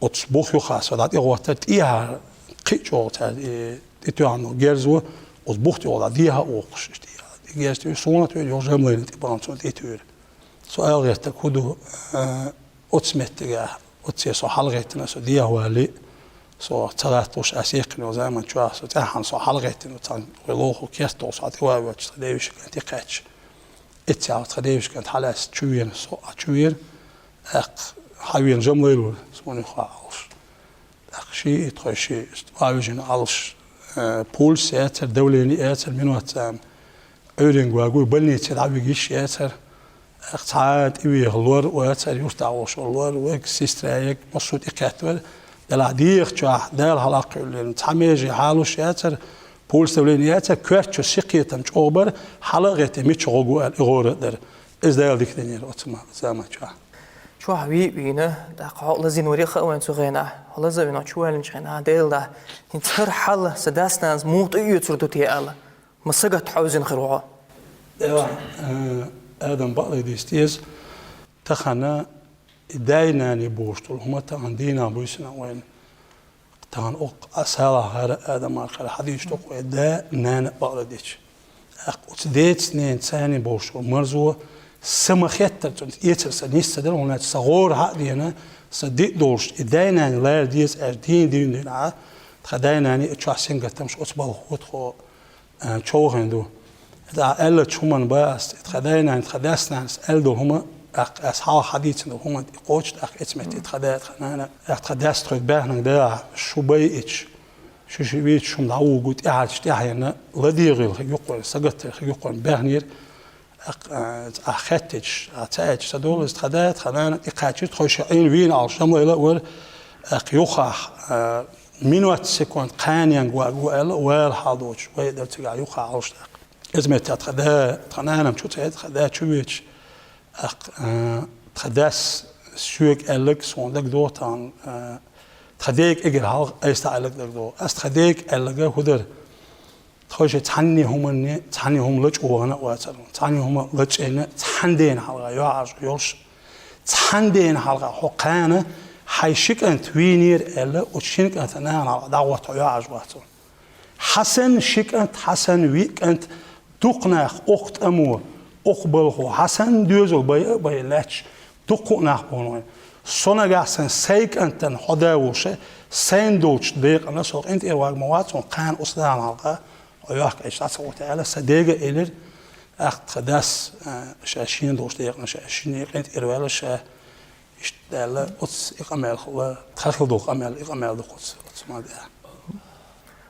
оцу бух юххехь со дӀатӀехӀоттара, тӀехьара кхин а чӀогӀа цара, э, тӀетоьхна герз ву, оцу бух тӀехула дӀа дехьа а воккхуш, иштта, и герз тӀе, суна а туьйра, юха Жамлайна тӀе бахана, цунна тӀе туьйра. Со ала гӀертарг хӀун ду, э, оцу меттигехь, оццул со хьалагӀеттина, со дехьавалале, со ца гӀатталуш, ас яьккхина йолу заман чохь, со цӀахь хьалха со хьалагӀеттина, цхьана вай лулахо керта долуш, хьан тӀе ван воьлча, цхьа девешин кӀант тӀекхаьчча. Эццехь цхьа девешин кӀант хьалаьцна чу веана, со а чу веара, тӀаккха хьан веана Жамлайла вара, суна юххе Ӏалаш. ТӀаккха шиъ, тхойшиъ, ван вижина Ӏалаш, э, пульс яцара, давление яцара, минот царна Ӏуьйренга вагой, больнице дӀавига йиш яцара. ТӀаккха цхьа тӀевеха лор а вацара, юьртахь волуш волу лор, вайга сестра, ерг массо а тӀекхеттавара. Делахь дегӀан чохь Дала хьалакхуьллина, цхьа меже хьалуш яцара, пульс, давление яцара, коьрта чу сакхетам чӀогӀа бара, хьала а гӀеттина, мича гӀо гу аьлла, и гӀора а дара. Иза Дала дика динера оцу ма-, заман чохь. Чохь вий а вийна, тӀаккха хьо а лазийна вара, хаа вайна цу хенахь. Хьо лазийна чу ваьллинчу хенахь, Дела, хӀинца хӀара хьал сан дас-нанас муха тӀеоьцур ду те аьлла, ма сагатта хьовзийна хир ву хьо. Дела, э, Адам, бакъдерг дийца деза, тахана и дай-наной бохуш долу хӀума тахана дийнахь буьйсина вайна. Тахана оккха а салахь хӀара а, Адам, хӀара а хьадийцуш ду-кх вай да а, нана а, бакъдерг дийцича. ТӀаккха оцу деца, ненаца, царна болуш болу марзо, са ма хеттара цунна эцар сан нис ца дара, хӀунда аьлча сан гӀора хьа а деана, сан диъ долуш, и дай-нана лара деза аьлча, дийна дийна дийна а, тхан дай-наний а чохь сингаттамаш оцу балхо тхо, а, човхийна ду. ТӀаккха аьллачу хӀуманна бан ас, тхан дай-нана, тхан дас-нанас аьлла долу хӀума, тӀаккха ас хьалха хьадийцина долу хӀуманна тӀе кхочу, тӀаккха эцу метте тхан да, тхан нана, тӀаккха тхан дас тхоьга баьхнарг да, шу байича, шу ши вийча хӀума дӀавугу тӀаьхьарчу тӀаьхьенна, ладегӀийла хи юккъойн, сагатдара хи юккъойн баьхнера, тӀаккха, а, ахь хеттича, ахь ца аьлча, ца долу иза тхан да, тхан нана тӀекхаьчира, тхойша Ӏийна вийна Ӏалаш, жамлайла а вара, тӀаккха юххехь, а, минот, секунд кханенга вага ву аьлла, вала хьал доцуш, вай а дара цигахь юххехь Ӏалаш тӀаккха. Иза метта тхан да, тхан нана-м чу ца яьлла, тхан да чу веача, тӀаккха, а, тхан дас соьга аьлларг суна дагадогӀу тахана, а, тхан дега эгира хьалха айса дӀа аьлларг дагадогӀу. Ас тхан дега аьлларг хӀун дара? Тхойша цхьанне хӀуманна, цхьанне хӀума лачкъо вахана а вацара. Цхьанне хӀума лачкъийна, цхьана дена хьалха йохьажо йолуш, цхьана дена хьалха хьо кхана хьайн ши кӀант вийнера аьлла, оцу шина кӀанта нахана хьалха дӀагӀотта хьо йохьажо вацара. Хьан санна ши кӀант, хьан санна виъ кӀант, дукха нах окху тӀамо, окху балхо, хьан санна доьзал байа а байина лаьтташ, дуккха а нах боху вайн. Со нагахь санна сайн кӀантана хьо да волуш, сайна долчу декъана со къинтӀера ваг ма вац, хьуна кхана оцу нахана хьалха хьо йохкуьйтуш дӀа ца гӀотту аьлла, сан дега а элира, тӀаккха тхан дас, а, ша шена долчу декъана, ша шинна къинтӀера ваьлла, ша иштта даьлла, оцу и къамел хилла, тхан хила долу къамел, и къамел ду кхуца, оцу ма деа.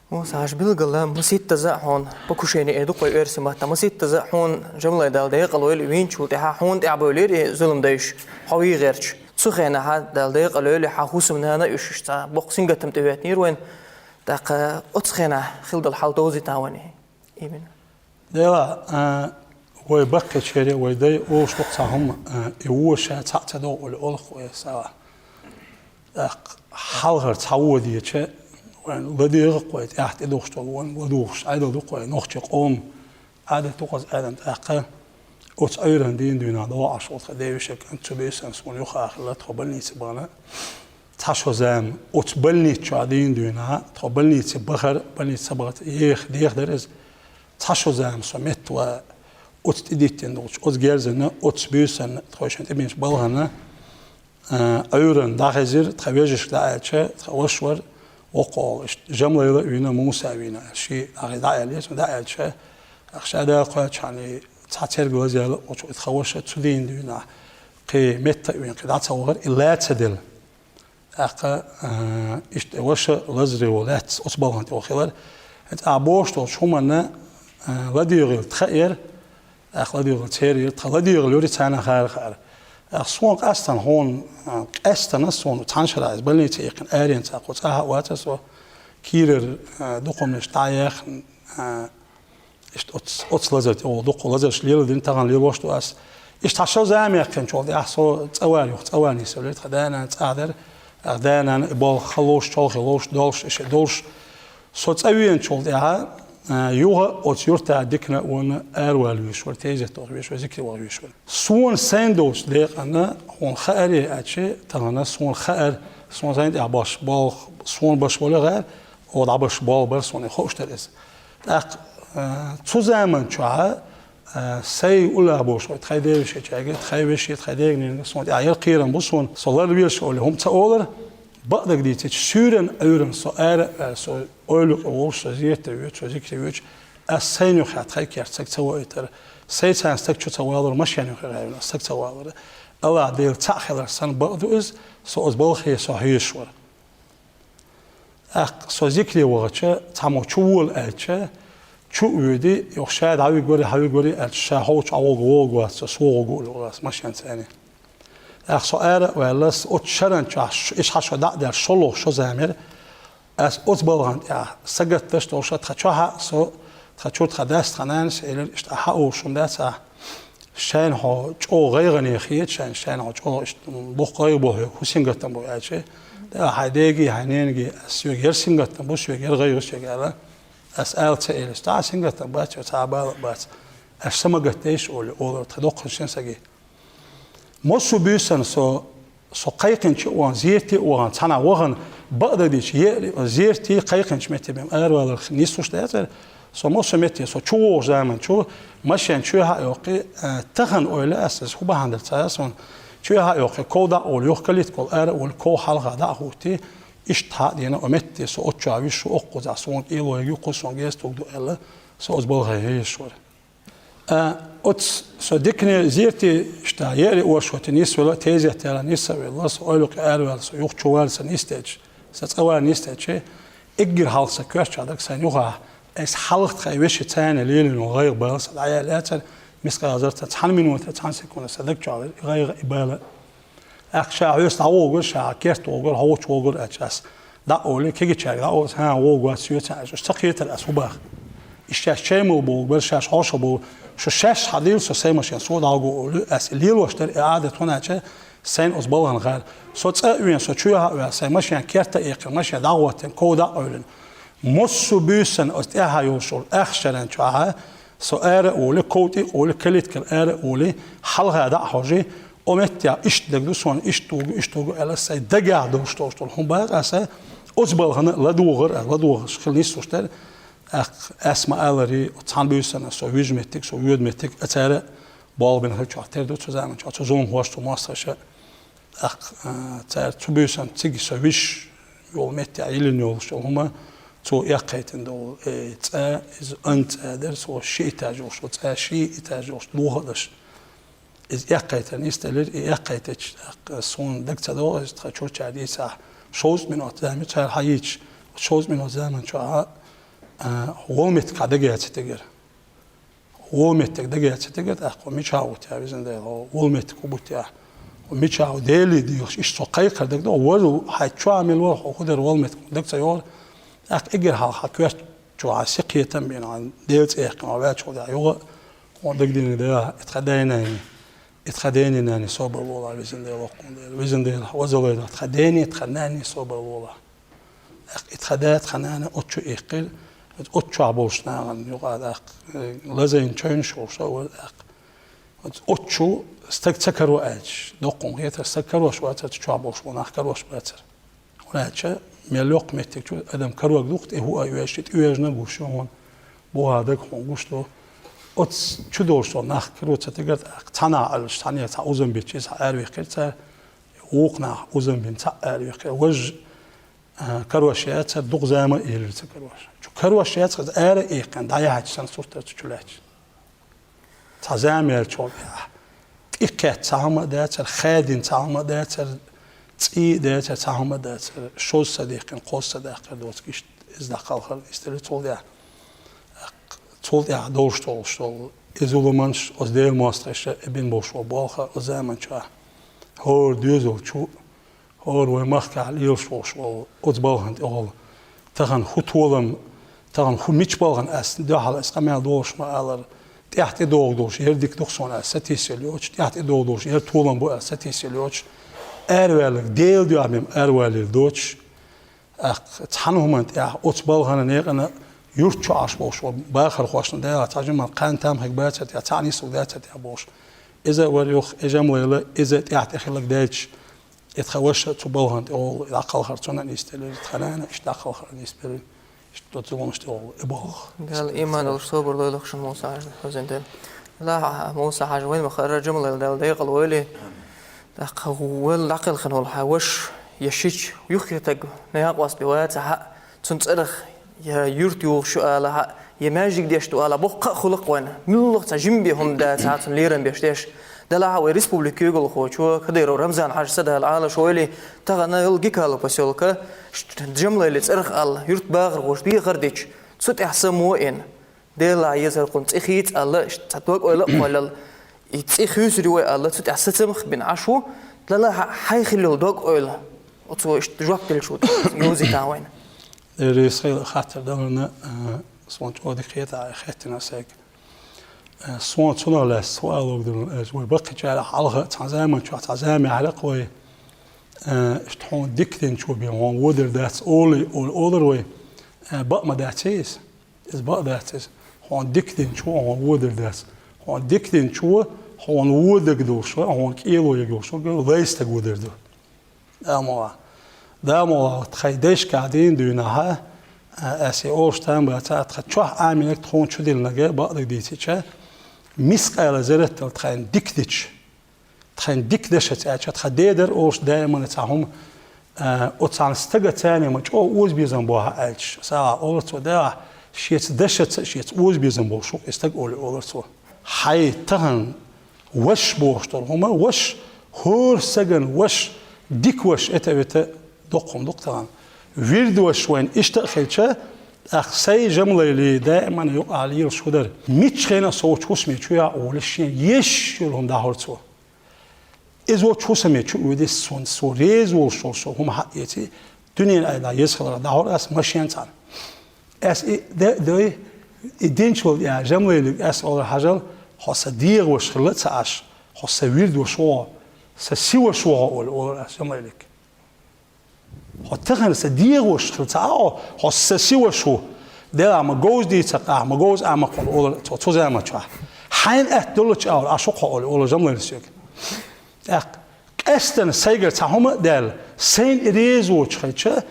Муса, хьажа билгала, масийттаза а хьуна, покушение эр ду-кх вай оьрсийн маттахь, масийттаза а хьуна, жамлай Дала декъала войла, вийначул тӀаьхьа хьуна тӀехь бевлира и зулам дайш, хьо вий гӀерташ. Цу хенахь Дала декъала войла, хьан хӀусамнана а уьш, уьш цхьа боккха сингаттам тӀе хӀоьттинера вайна. ТӀаккха оцу хенахь хила долу хьал довзийта вайна. Именно. Дела, а, вай баккхийчеран, вай дай олуш ду-кх цхьа хӀума, а, и вон ша цхьаъ ца догӀу олий олу-кх вай сагӀа. ТӀаккха хьалхара цхьа вон деча, вайн ладегӀа-кх вай, тӀаьхьа тӀедухуш долу вон ладугӀуш Ӏедал ду-кх вай, нохчийн къоман Ӏадат ду-кх иза, Ӏадат. ТӀаккха оцу Ӏуьйранна дийна дуьйна догӀуш волу тхан девешин кӀант цу буьйсанна суна юххехь хилла, тхо больнице бахана. Цхьа шо зама оцу больница чохь дийна дуьйна, тхо больнице бахара, больнице ца бахара, еха, деха дара иза. Цхьа шо зама со меттаваьлла, оцу тӀедиттина долчу, оцу герзана, оцу буьйсанна, тхойшинна тӀебинчу балхана, а, Ӏуьйранна дӀахезира, тхан вежаршка дӀааьлча, тхан ваша вара, воккхаволу, иштта, жамлайла а вийна, Муса а вийна, ши дӀахеза дӀааьлла, со дӀааьлча, ша Дала кхоьллинчхьана цхьа церг лазаелла, оцу тхан ваша цу дийна дуьйна, кхин метта а вийна, кхин дӀа ца вахара, и лаьцна делла. ТӀаккха, а, иштта ваша лазаре ву лаьцна оцу балхана тӀе ваха хилар. ХӀинца ахь бохуш долчу хӀуманна, а, ладегӀийла тхан яра, тӀаккха ладегӀийла церан яра, тхан ладегӀийла йора царна хара хаьара. ТӀаккха суна къаьстина хьуна, а, къаьстина суна цхьана шарахь иза больнице яьккхина аренца кху цӀахь а вацара со, кийрара, а, дукхамнаш дӀа а яьхна, а, Иштта оц-, оцу лазар тӀе вогӀу дуккха лазарш леладина, тахана лелош ду ас. Иштта хьан шо зама яьккхинчул тӀаьхьа со цӀа вар юха, цӀа вар нисвелира, тхан да-нана цӀахь дара, тӀаккха да-нана и болх хан ловш, чолхе ловш, долуш, и ши долуш. Со цӀа веначул тӀаьхьа, а, юха оцу юьртахь дикана а ванна аравала везаш вара, тезет ваха везаш вара, зикре ваха везаш вара. Суна сайн долчу декъана, хьуна хаарий аьлча, тахана суна хаара, суна сайн тӀехь баш болх, суна баш болу гӀара, оха дӀабаш болх бара суна, и хууш дара иза. ТӀаккха, а, цу заман чохь, а, сайн уллехь болуш вай, тхайн девешичаьрга, тхайн вешин, тхайн дегненга суна тӀехь яра кхерам бу суна, со лар везаш олий хӀума ца олара, бакъдерг дийцича, суьйранна, Ӏуьйранна со ара а ваьлла, со ойла юкъа волуш, со зерате воьдуш, со зикре воьдуш, ас сайна юххехь тхайн керта стаг ца ваийтара, сайца стаг чу ца валора, машен юххе гӀайвина стаг ца валора. АллахӀ Дела цхьаъ хилар санна бакъ ду иза, со оцу балхе со хьоьжуш вара. ТӀаккха со зикре вахча, цхьаммо чу вола аьлча, чу а воьдий, юха ша дӀавигварий, хьавигварий аьлча, ша хьовчу Ӏа вогӀу, вогӀу вац со, со вогӀу гуъу ас машен цӀенна. ТӀаккха со ара а ваьлла, ас оцу шаран чохь, ш-, иштта хьан шо дӀа а даьлла, шолгӀа шо зама яра, ас оцу балхана тӀехь сагатдеш долуш, тхан чохь а со, тхан чуьра тхан дас, тхан нанас элира, иштта ахьа олуш хӀума дац ахь. Шайна хьо чӀогӀа гӀайгӀане хета, шайна, шайна хьо чӀогӀа иштта боккха гӀайгӀа бу хьоьга, хӀун сингаттам бу аьлча, тӀаккха хьайн деги, хьайн ненги, ас соьга яра сингаттам бу, соьга яра гӀайгӀа соьга аьлла. Ас ала ца элира, цхьа а сингаттам бац, цхьа а бала а бац. Ас са ма гатдайша олий, олура тхан доккхачу шина саги. Массо а буьйсанна со, со кхайкхинчу а вахана, зерате а вахана, цхьанхьа вахана, бакъдерг дийцича, е-, зерате кхайкхинчу метте бен араваларх нислуш дацара, Со массо а метте, со чу вогӀу заман чу, машен чу яхьа а йоккхий, э, тахан ойла аз, аз хӀу бахьан дар ца яхьа сон, чу яхьа а йоккхий, ков дӀа а олий, юха калитка ара а олий, ков хьалха дӀа а хӀуттий, иштта хьа а дина, о метте со оццу чу виш шу, оккхузахь суна кӀело егу, кху сон гестуг ду аьлла, со оцу балхе хьежаш вара. А, оц со дикане зерти шта, ери оршоти нисвелла, тезет яла нисавелла, со ойлукъе араваьлла, со юха чу варса нисдечи, са цӀа вар нисдечи, эггара хьалха са коьртачу дага сайн юха, эс хьалха тхай веши цайна лелино гӀайгӀа бала са дӀаяла яцар, мискъал зарта цхьан минута, цхьан секунда са даг чу гӀайгӀа и бала. ТӀаккха ша хьоьста дӀавогар, ша керта вогар, хьовчу вогар аьлча ас. ДӀа а олий, кегичаьрга дӀа олий, хьан вогвац, соьца аьлча, ца кхетар ас хӀу бах. Иштта шаьш чемал богу бар, шаьш хьоша богу, шу шаьш хьадийла со сайн машен со дӀагу олий, ас лелош дар и Ӏадат хӀуна аьлча, сайн оцу балхана гӀар. Со цӀа а вен, со чу яхьа а ваьлла, сайн машен керта а эккхина, машен дӀагӀоттина, ков дӀа а Ӏуьллина. Массо а буьйсан оцу тӀаьхьа йолуш йолу ахча шаран чохьа, со ара а волий, ков тӀе а олий, калиткара ара а волий, хьалха дӀа а хьожий, о меттехь иштта даг ду суна, иштта вугу, иштта вугу аьлла, сайн дагахь долуш долуш долу хӀума бара аса, оцу балхана ладугӀар, ладугӀуш хила нислуш дара. ТӀаккха ас ма-аллара, цхьана буьйсанна со вижа меттиг, со воьду меттиг, а цара болх бина хир чохь тера ду цу заман чохь, цу зуламхоша, цу мостагӀаша. ТӀаккха, а, цара цу буьйсанна цига со виш йолу меттехь йиллина йолуш йолу хӀума, цо эккхийтина долу, э, цӀа, иза ан цӀа дара, цо ши этаж йолуш, цӀа ши этаж йолуш, дохадаш. Иза эккхийтар нисделира, и эккхийтича, тӀаккха суна дага ца догӀу, иза тхан чурчара дийцахь, шовзткъа минот заман, цара хьайийча, шовзткъа минот заман чохь, а, гӀолметтиг хьан дага яц тегара. ГӀолметтиг дага яц тегара, тӀаккха мичахь ву те, везан Дела, гӀолметтиг хӀу бу те? Мичахь ву Деле дийхаш, иштта со кхайкхар дага догӀу, вару хьайн чохь мила вара, хьо хӀу дара гӀолметтиг, дага ца йогӀу, тӀаккха эггара хьалха хьан коьрта чохь сихетам бина, Делан цӀе яьккхина, ваьллачул тӀаьхьа юха, хьуна дагадеънарг дела, и тхан дайнайна, и тхан дайнай нанай собар лолахь, везан Дела, воккхун Дела, везан Дела, вазалайла, тхан дайнай, тхан нанай собар лолахь. ТӀаккха и тхан да, тхан нана оццу чу иккхира, оццу чохь болчу нахана юкъа тӀаккха, э, лазийна чевнаш волуш а вара тӀаккха. Оццу чу стаг ца каро аьлча, доккхун хетар, стаг карош вацара, цу чохь болуш болу нах карош бацара. ХӀунда аьлча мел йоккха меттиг чу адам карорг ду-кх, тӀе хӀу а оьжуш, тӀе оьжна гуш ю хьуна, бухахь дага хьуна гуш ду. Оцу чу долуш долу нах каро ца тегара тӀаккха, цхьанхьа аьлча, цхьанне цхьа узам бича, иза аравихкира цара, вукху нах узам бина цхьаъ аравихкира. Важа, а, карош яцара, дукха зама а елира ца карош. Чу карош яцара, иза ара а иккхина, дӀаяхьача санна суртара цу чу лаьтташ. Цхьа зама яьллачул тӀаьхьа, тӀекхетта цхьа хӀума а дацара, хадийна цхьа хӀума а дацара, цӀий а дацара, цхьа хӀума а дацара, шозза са дихкина, кхозза са даккхар доцург иштта, иза дӀакхалхар, иза тера цул тӀаьхьа. Цул тӀаьхьа долуш долуш долу и зуламаш, оцу Делан мостагӀаша и бина болуш болу болх оцу заман чохь. ХӀора доьзалчу, хӀора вайн махкахь лелаш волуш волу оцу балхана тӀехула. Тахана хӀу толам, тахана хӀу мича балхана ас дуьхьал ас къамел долуш ма-аллара, тӀаьхьа тӀедогӀу долуш, яра дика ду-кх суна ас сатийсаелла йоцуш, тӀаьхьа тӀедогӀу долуш, яра толам бу ас сатийсаелла йоцуш, араваьлларг Делан дуьхьа бен аравалийла доцуш, тӀаккха цхьана хӀуманна тӀехь оцу балхана некъана юрт чу Ӏаш болуш, бахархошна Дала цхьа жимма кхана там хиг бацар тӀехь, цхьаъ нислуг дацар тӀехь болуш. Иза а вара юха, и жамлайла, иза тӀаьхьа тӀе хилларг даьлча, и тхан ваша цу балхана тӀе гӀолла дӀакхалхар цунна нисделира, тхан нана иштта дӀакхалхар нисделира, иштта доцу зуламаш тӀе гӀолла и балха. Дала иман долуш собар лойла-кх шуна, Муса-Хьажа, хьозин Дела. Ла, Муса-Хьажа, вайн ма-хара, жамлайла Дала декъала войла. ТӀаккха вала дӀакхелхина волу хьан ваша, я шича, юххе таг, некъост бен ваца хьа, цунна цӀарах я юрт юхуш ю ала хьа, я маьждиг деш ду ала, боккха а хуьлу-кх вайна. Муьлхха цхьа жима бен хӀума дац хьа цунна лерам беш деш. Делахь а вай республика куьйгалхочо Кадыров Рамзан-Хьажа садаьлла Ӏалашо войла, тахана йолу Гикало посёлка, ш-, жамлайла цӀарах ала, юрт бахархоша дехар дича, цу тӀехь само а йина. Делахь езар кхунна цӀе хийца аьлла, иштта цхьа дог-ойла а кхоллал, и цӀе хуьйсур ю вай аьлла, цу тӀехь сацамах а бина Ӏаш ву, делахь а хьайн хилла йолу дог-ойла, оцо иштта жоп деллачул тӀехь йовзийтахьа вайна. Дера реза хуьлда хаттар даларна, а, суна чӀогӀа дика хетахь, хаьттина сайга. А, суна цунах лаьцна хӀу аларг ду аьлча, вай баккхийчарах хьалха цхьана заман чохь цхьа зама яьхьира-кх вай, а, иштта хьуна дика динчо бен хьуна водар дац олий, олий олура вай, а, бакъ ма дац иза. Иза бакъ дац иза. Хьуна дика динчо хьуна водар дац. Хьуна дика динчо хьуна водар долуш ван, хьуна кӀело егош ван, лай стаг водар ду. Дамала. Дамала, тхайн дайшкахь дийна дуьйна хьа, Ас и олуш там бац, тха чохь Ӏамийнарг тхуна чу диллинарг бакъдерг дийцича, мискъала зарратал тхайна дика дича, тхайна дика дашаца аьлча, тхан ден дар олуш даимана цхьа хӀума, а, оцу цхьана стага царна ма чӀогӀа озабезам бохьа аьлча, сагӀа олура цо, дагахь шеца дашаца, шеца озабезам болуш ву и стаг олий олура цо. Хьайн тахана ваша бохуш долу хӀума, ваша, хӀора стагана ваша, дика ваша, это вета доккха хӀума ду-кх тахана. Вирд ваша вайн иштта а хилча, тӀаккха сайн Жамлайли даимана юкъахь лелаш хӀу дара. Мичча хенахь а со волчу хӀусаме чу яхь а волуш, шен еш йолу хӀума дӀахьура цо. Иза волчу хӀусаме чу а воьдий, сон, со реза волуш волу со хӀума хьаэций, дуьненан айдахь еза хиларх дӀахьура ас машен цхьаьна. Ас и де а дой, и динчул тӀаьхьа Жамлайлиг ас олура: «Хьажал, хьо сан дегӀан ваша хилла ца Ӏаш, хьо сан вирд ваша ву хьо, сан сий ваша ву хьо», олий олура ас Жамлайлиг. «Хьо тахана сан дегӀан ваша хилла ца Ӏа хьо, хьо сан сий ваша ву. Делахь ма говза дийца-кх ахь, ма говза Ӏа ма кхуьлу», олура цо цу заман чохь. «Хьайна атта доллучу агӀор Ӏаш ву-кх хьо», олий олура Жамлайли соьга. ТӀаккха къаьстина сайгара цхьа хӀума а даьлла, сайна и реза воцуш хилча,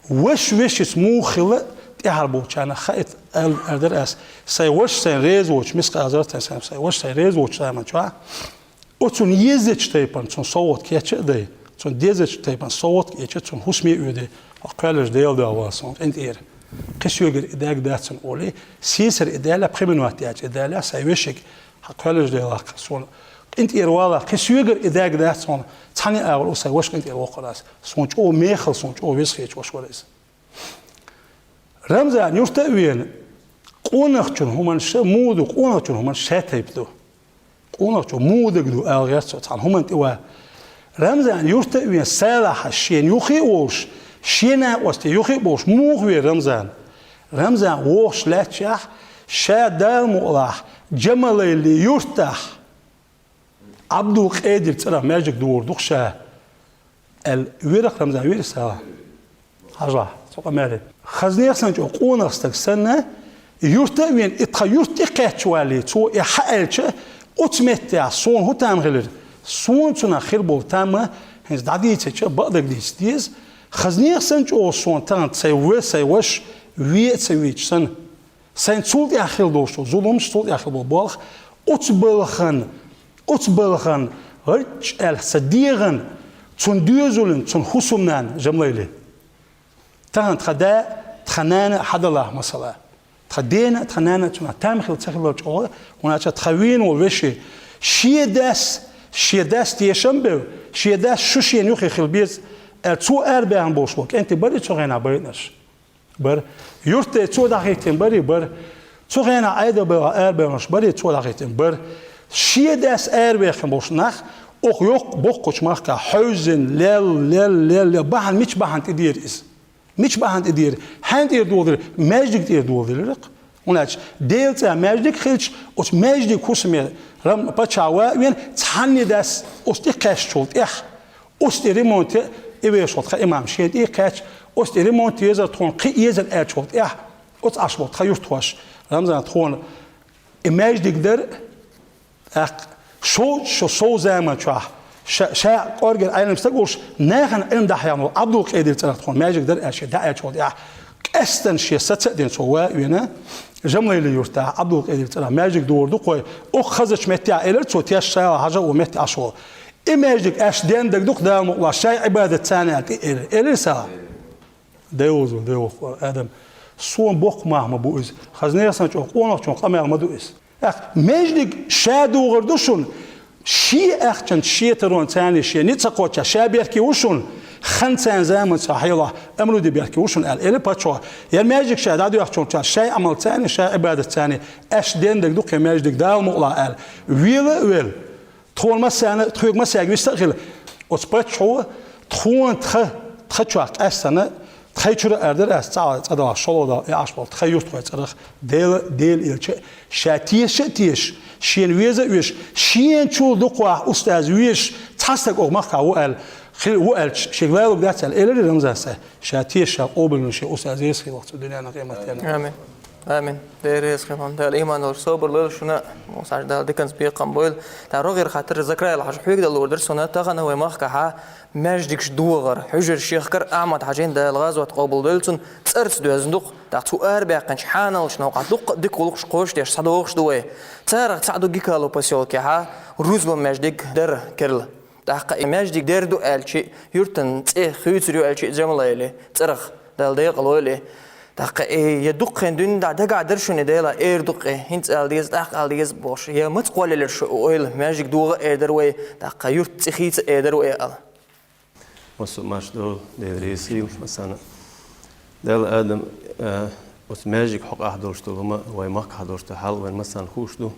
ваша вешица муха хилла тӀаьхьара болчарна хаийта аьлла, аьлла дара ас. Сайн ваша сайна реза воцуш, мискъала зарратал сайн, сайн ваша сайна реза воцучу заман чохь, оцунна езачу тайпана цунна совгӀат кеча а дай, цунна дезачу тайпана совгӀат а кеча, цунна хӀусаме а оьдий, хьо кхоьллинчу Делан дуьхьа вала суна къинтӀера. Кхин соьгара и даьгна дац хьуна олий, сийсара и даьлла, пхи минот яьлча и даьлла, сайн вешига, хьан кхоьллинчу Делах, суна къинтӀера вала, кхин соьгара и даьгна дац хьуна, цхьана а агӀор ву сайн ваша къинтӀера воккхур ас. Суна чӀогӀа мехала, суна чӀогӀа веза хеташ ваша вара иза. Рамзан юрта а вена, къонахчун хӀуманаш муха ду, къонахчун хӀуманаш шатайпа ду. Къонахчо муха дага ду ала гӀерта цо цхьана хӀуманна тӀе ван. Рамзан юрта а вена, Салахьа шена юххе а волуш, шен накъостий юххе а болуш, муха ве Рамзан? Рамзан вогӀуш лаьттачехь, ша Дала мукъалахь, Джамалайли юртахь Ӏабдул-Къедир цӀарах маьждиг догӀур ду-кх ша, аьлла, вера-кх Рамзан, вера Салахь. Хьажахь, цу къамеле. Хазнех санна чӀогӀа къонах стаг санна, юрта а вена, и тхан юрт тӀе кхаьчча валий, цо и хьааьлча, оцу меттехь суна хӀун там хилира? Суна цунах хир болу там хӀинца дӀадийцича, бакъдерг дийца деза. Хазнех санна чӀогӀа суна тахана сайн ве, сайн ваша ве а ца вийча санна, сайна цул тӀаьхьа хилла долуш долу зуламаш, цул тӀаьхьа хилла болу болх, оцу балхана, оцу балхана гӀарч аьлла сан дегӀан, цунна доьзалан, цунна хӀусамнана Жамлайли. Тахана тхан да, тхан нана а хьадалахь, масала. Тхан дена а, тхан нана а цунах там хилла ца хилла чӀогӀа, хӀунда аьлча тхан вийна волу вешин, шен дас, шен дас тешам бев, шен дас шу шена юххе хила беза, аьлла, цо арабаьхна болуш болу кӀентий барий цу хенахь байинарш? Бара. Юртден цо дӀахӀиттина барий? Бара. Цу хенахь Ӏедал бевлла арабевлларш барий цо дӀахӀиттина? Бара. Шен дас арабаьхна болуш нах, оха йоккха боккхачу махкахь хьевзина, лел, лел, лел, лел, бахьана, мича бахьана тӀедира иза? Мича бахьана тӀедира? Хьенан тӀера доладелира? Маьждиг тӀера доладелира-кх. ХӀунда аьлча Делан цӀа маьждиг хилча, оцу маьждиг хӀусаме рам-, паччахь ван а вена, цхьанне дас оцу тӀе кхаьччул тӀаьхьа, оцу тӀе ремонт е, и вешал тхан имам шен тӀе а кхаьчча, оцу тӀе ремонт езар тхуна, кхин а езар аьллачул тӀаьхьа, оцу Ӏаш болу тхан юьртахоша, Рамзан, тхуна и маьждиг дара, тӀаккха шовзткъа шо сов заман чохь, ша, ша кӀоргера Ӏелам стаг а волуш, нахана Ӏилма дӀахьехна волу Ӏабдул-Къедир цӀарах тхуна маьждиг дара аьлла шен дӀааьллачул тӀаьхьа, къаьстина шен сацадина цо ван а вена, Жамлайли юьртахь Ӏабдул-Къедир цӀарах маьждиг догӀур ду-кх вай, оха хазачу меттехь, элира цо, теш Сала хьажа а ву метте Ӏаш волу. И маьждиг аьшна денна дага ду-кх Дала мукъалахь, шайн Ӏибадат царна аьлла тӀе а элира. Элира Сала? Дайвозу, дайвоху, Адам. Суна боккха мах ма бу иза. Хазнех санна чӀогӀа къонахчун къамел ма ду иза. ТӀаккха маьждиг ша догӀур ду шуна, шен ахчанца, шен тарон царний шен ницкъ ца кхоччехь, ша бехке ву шуна, хан царна заман ца хьелахь, амруди бехке ву шуна аьлла, элира паччахьо. Я маьждиг ша дӀадоьхначул тӀаьхьа шайн Ӏамал царний, шайн Ӏибадат царний, аьшна денна дага ду-кх и маьждиг Дала мукъалахь аьлла. Вела а велла. Тхуна массарна, тхоьга массаьрга вист а хила. Оцу паччахьо тхуна тха, тха чохь къаьстина, тхайн чуьра арадара ас цӀа, цӀа далахь, шолгӀа далахь, и Ӏаш болу тхан юьртахойн цӀарах Дела, Дела элча а, ша теша а тешаш, шена веза а везаш, шена чул дукхахь устаз везаш, цхьа стаг оха махкахь ву аьлла, хи-, ву аьлча, шега лалург дац аьлла, элира Рамзан, ша теша, ша къобалвина шен устаз веза хилахь цу дуьненахь, къематденахь. Амин. Амин. Дела реза хилва хьуна, Дала иман долаш собар лойла шуна, Муса-Хьажа, Дала диканца бекхам бойла. ТӀаккха рогӀера хаттар Закраил-Хьажа, хьоьга дала лур дара сона, тахан вай махкахьа маьждигаш догӀар, хьужараш ехкар Ахьмад-Хьажийна, Дала гӀазот къоабал дойла цун, цӀерца доьзна ду-кх, тӀаккха цу арабаьккхинчу хьаналчу новкъахь дуккха а дика гӀулакхаш кхочушдеш схьадогӀуш ду вай. Царах цхьаъ ду Гикало посёлкехьа рузбан маьждиг дар керла. ТӀаккха и маьждиг дер ду аьлча, юьртан цӀе хуьйцур ю аьлча, Джамалайле цӀерах, Дала декъала войла. ТӀаккха и я дуккха хин дуьйна дӀа дагахь дара шуна и, Дела эр ду-кх, хӀинца ала деза, тӀаккха ала деза бохуш, я маца кхоллаелира шу ойла, маьждиг догӀа а эр дара вай, тӀаккха юьртан цӀе хийца а эр дара вай аьлла? Массо а марш ду, Дела реза хила массарна. Дала адам, э, оцу маьждиг хьокъехь долуш долу хӀума, вай махкахь долуш долу хьал вайн массарна хууш ду.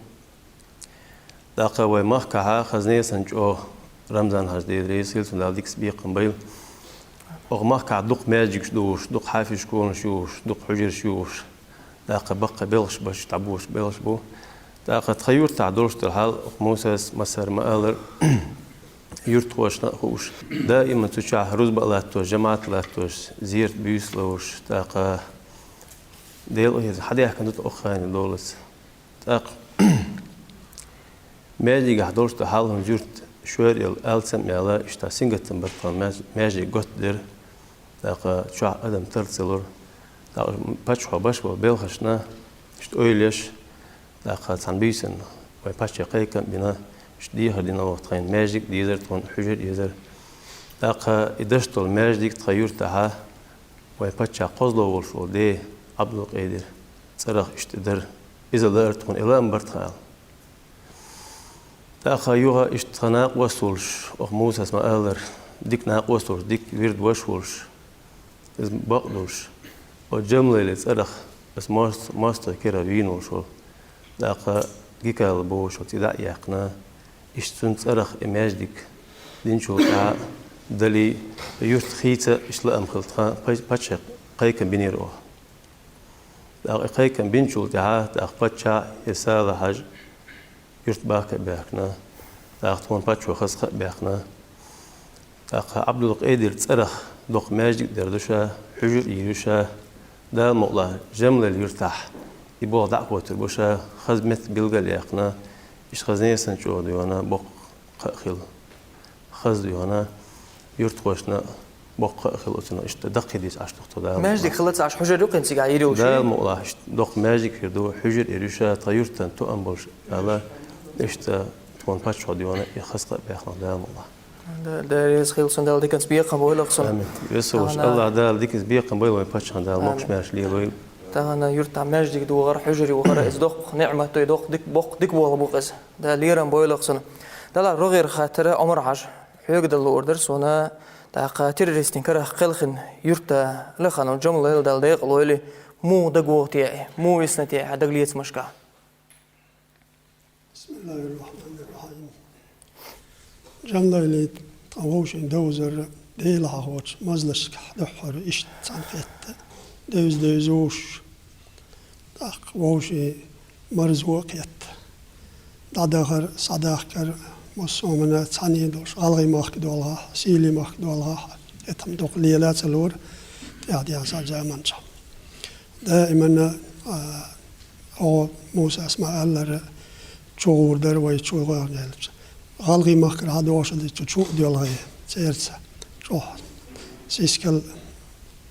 ТӀаккха вай махкахьа хаза несан чӀогӀа Рамзан-Хьажа, Дела реза хила цунна, Дала диканца бекхам бойла. Оха махкахь дукха маьждигаш догӀуш, дукха хьафизашколаш йогӀуш, дукха хьужарш йогӀуш. ТӀаккха баккха белхаш баш, дӀабоьдуш белхаш бу. ТӀаккха тхан юьртахь долуш долу хьал, оха Мусас массара ма-аллара, юьртахошна а хууш, даиман цу чохь рузба а латтош, жамаӀат а латтош, зерат буьйса а ловш, тӀаккха Дела хьеза хьадаьхкина ду оха ханна доллаца. ТӀаккха маьждигехь долуш долу хьал, хӀинца юьрт шоръелла, алсам а яьлла, иштта сингаттам бара тхан маьж-, маьждиг готта дара. ТӀаккха чохь адам тар ца лора. ТӀаккха паччахьо баш болу белхашна иштта ойла еш, тӀаккха цхьана буьйсанна вайн паччахье кхайкам а бина, иштта дехар дина оха, тхайна маьждиг а дезара, тхуна хьужар а езара. ТӀаккха и даш долу маьждиг тхан юьртахьа вайн паччахь кхозлагӀа волуш волу ден, Ӏабдулкъедир цӀарах иштта дара. Иза лаара тхуна и лаам бара тхан аьлла. ТӀаккха юха иштта тхан накъост волуш, оха Мусас ма-аллара, дика накъост волуш, дика вирд ваша волуш, иза бакъ долуш, оцу Джамлайле цӀарах аса мост-, мостагӀа кира вийна волуш волу. ТӀаккха Гикала бохуш волу цӀе дӀа а яьккхина, иштта цуьнан цӀарах и маьждиг динчул тӀаьхьа далий, юьрт хийца а иштта лаам хилла тхан пай-, паччахье кхайкам бинера оха. ТӀаккха и кхайкам бинчул тӀаьхьа, тӀаккха паччахь а, и Сала-Хьажа юьрт бахка а баьхкина, тӀаккха тхуна паччахьо хаза кхаъ а баьккхина. ТӀаккха Ӏабдулкъедир цӀарах доккха маьждиг а дер ду ша, хьужар а йийр ю ша, Дала мукъалахь, Джамлайл юьртахь и болх дӀа а кхочур бу ша, хаза меттиг билгал а яьккхина, иштта хаза несан чӀогӀа дуьйна боккха кхаъ хилла. Хаза дуьйна, юьртахошна боккха а хилла оцунах, иштта даккхийдийца Ӏаш ду-кх тхо, Дала мукъалахь. Маьждиг хилла ца Ӏаш, хьужар ю-кх хӀинца цигахь йийр йолуш? Дала мукъалахь, иштта доккха маьждиг хир ду, хьужар а йийр ю ша, тхан юьртан тоам болуш аьлла, иштта тхуна паччахьо дуьйна и хаза кхаъ баьккхина, Дала мукъалахь. Да, Дела реза хила цунна, Дала диканца бекхам бойла-кх цунна. Амин. Веза волуш, тахана АллахӀ Дала диканца бекхам бойла вайн паччахьна, Дала мокшаш, амин, маьрша лелойла. Тахана юьртахь маьждиг догӀар, хьужар йохар, иза доккха ниӀмат ду, и доккха дика, боккха дика болх бу-кх иза. Дала лерам бойла-кх цунна. Далла рогӀера хаттар, Ӏумар-Хьажа, хьоьга дала луур дара суна, тӀаккха террористийн карах кхелхина юьртан лахана Джамлайл, Дала декъала войла, муха дагавогӀу те, муха висна те хьан дагалецамашкахь? بسم الله الرحمن الرحيم. Джамлайле тхан вовшийн довзар Дела хьахочу мазлашкахь дуьххьара иштта цхьаьна кхетта, девза-девза вуш, тӀаккха вовшийн марзо а кхетта, дӀадахар, схьадахкар, массо а хӀуманна цхьаьна долуш, ГӀалгӀай махка долахь, Сийлий махка долахь, хӀетахь-м дукха лела а ца лора, тӀаьхьа-тӀаьхьа схьа заманчохь. Даиманна, а, хьо Мусас ма-аллара, чугӀур дара вай, чугӀур аьлча. ГӀалгӀай махкара хьадогӀуш а ди цу чу а доьлхий, церца чӀогӀа сискал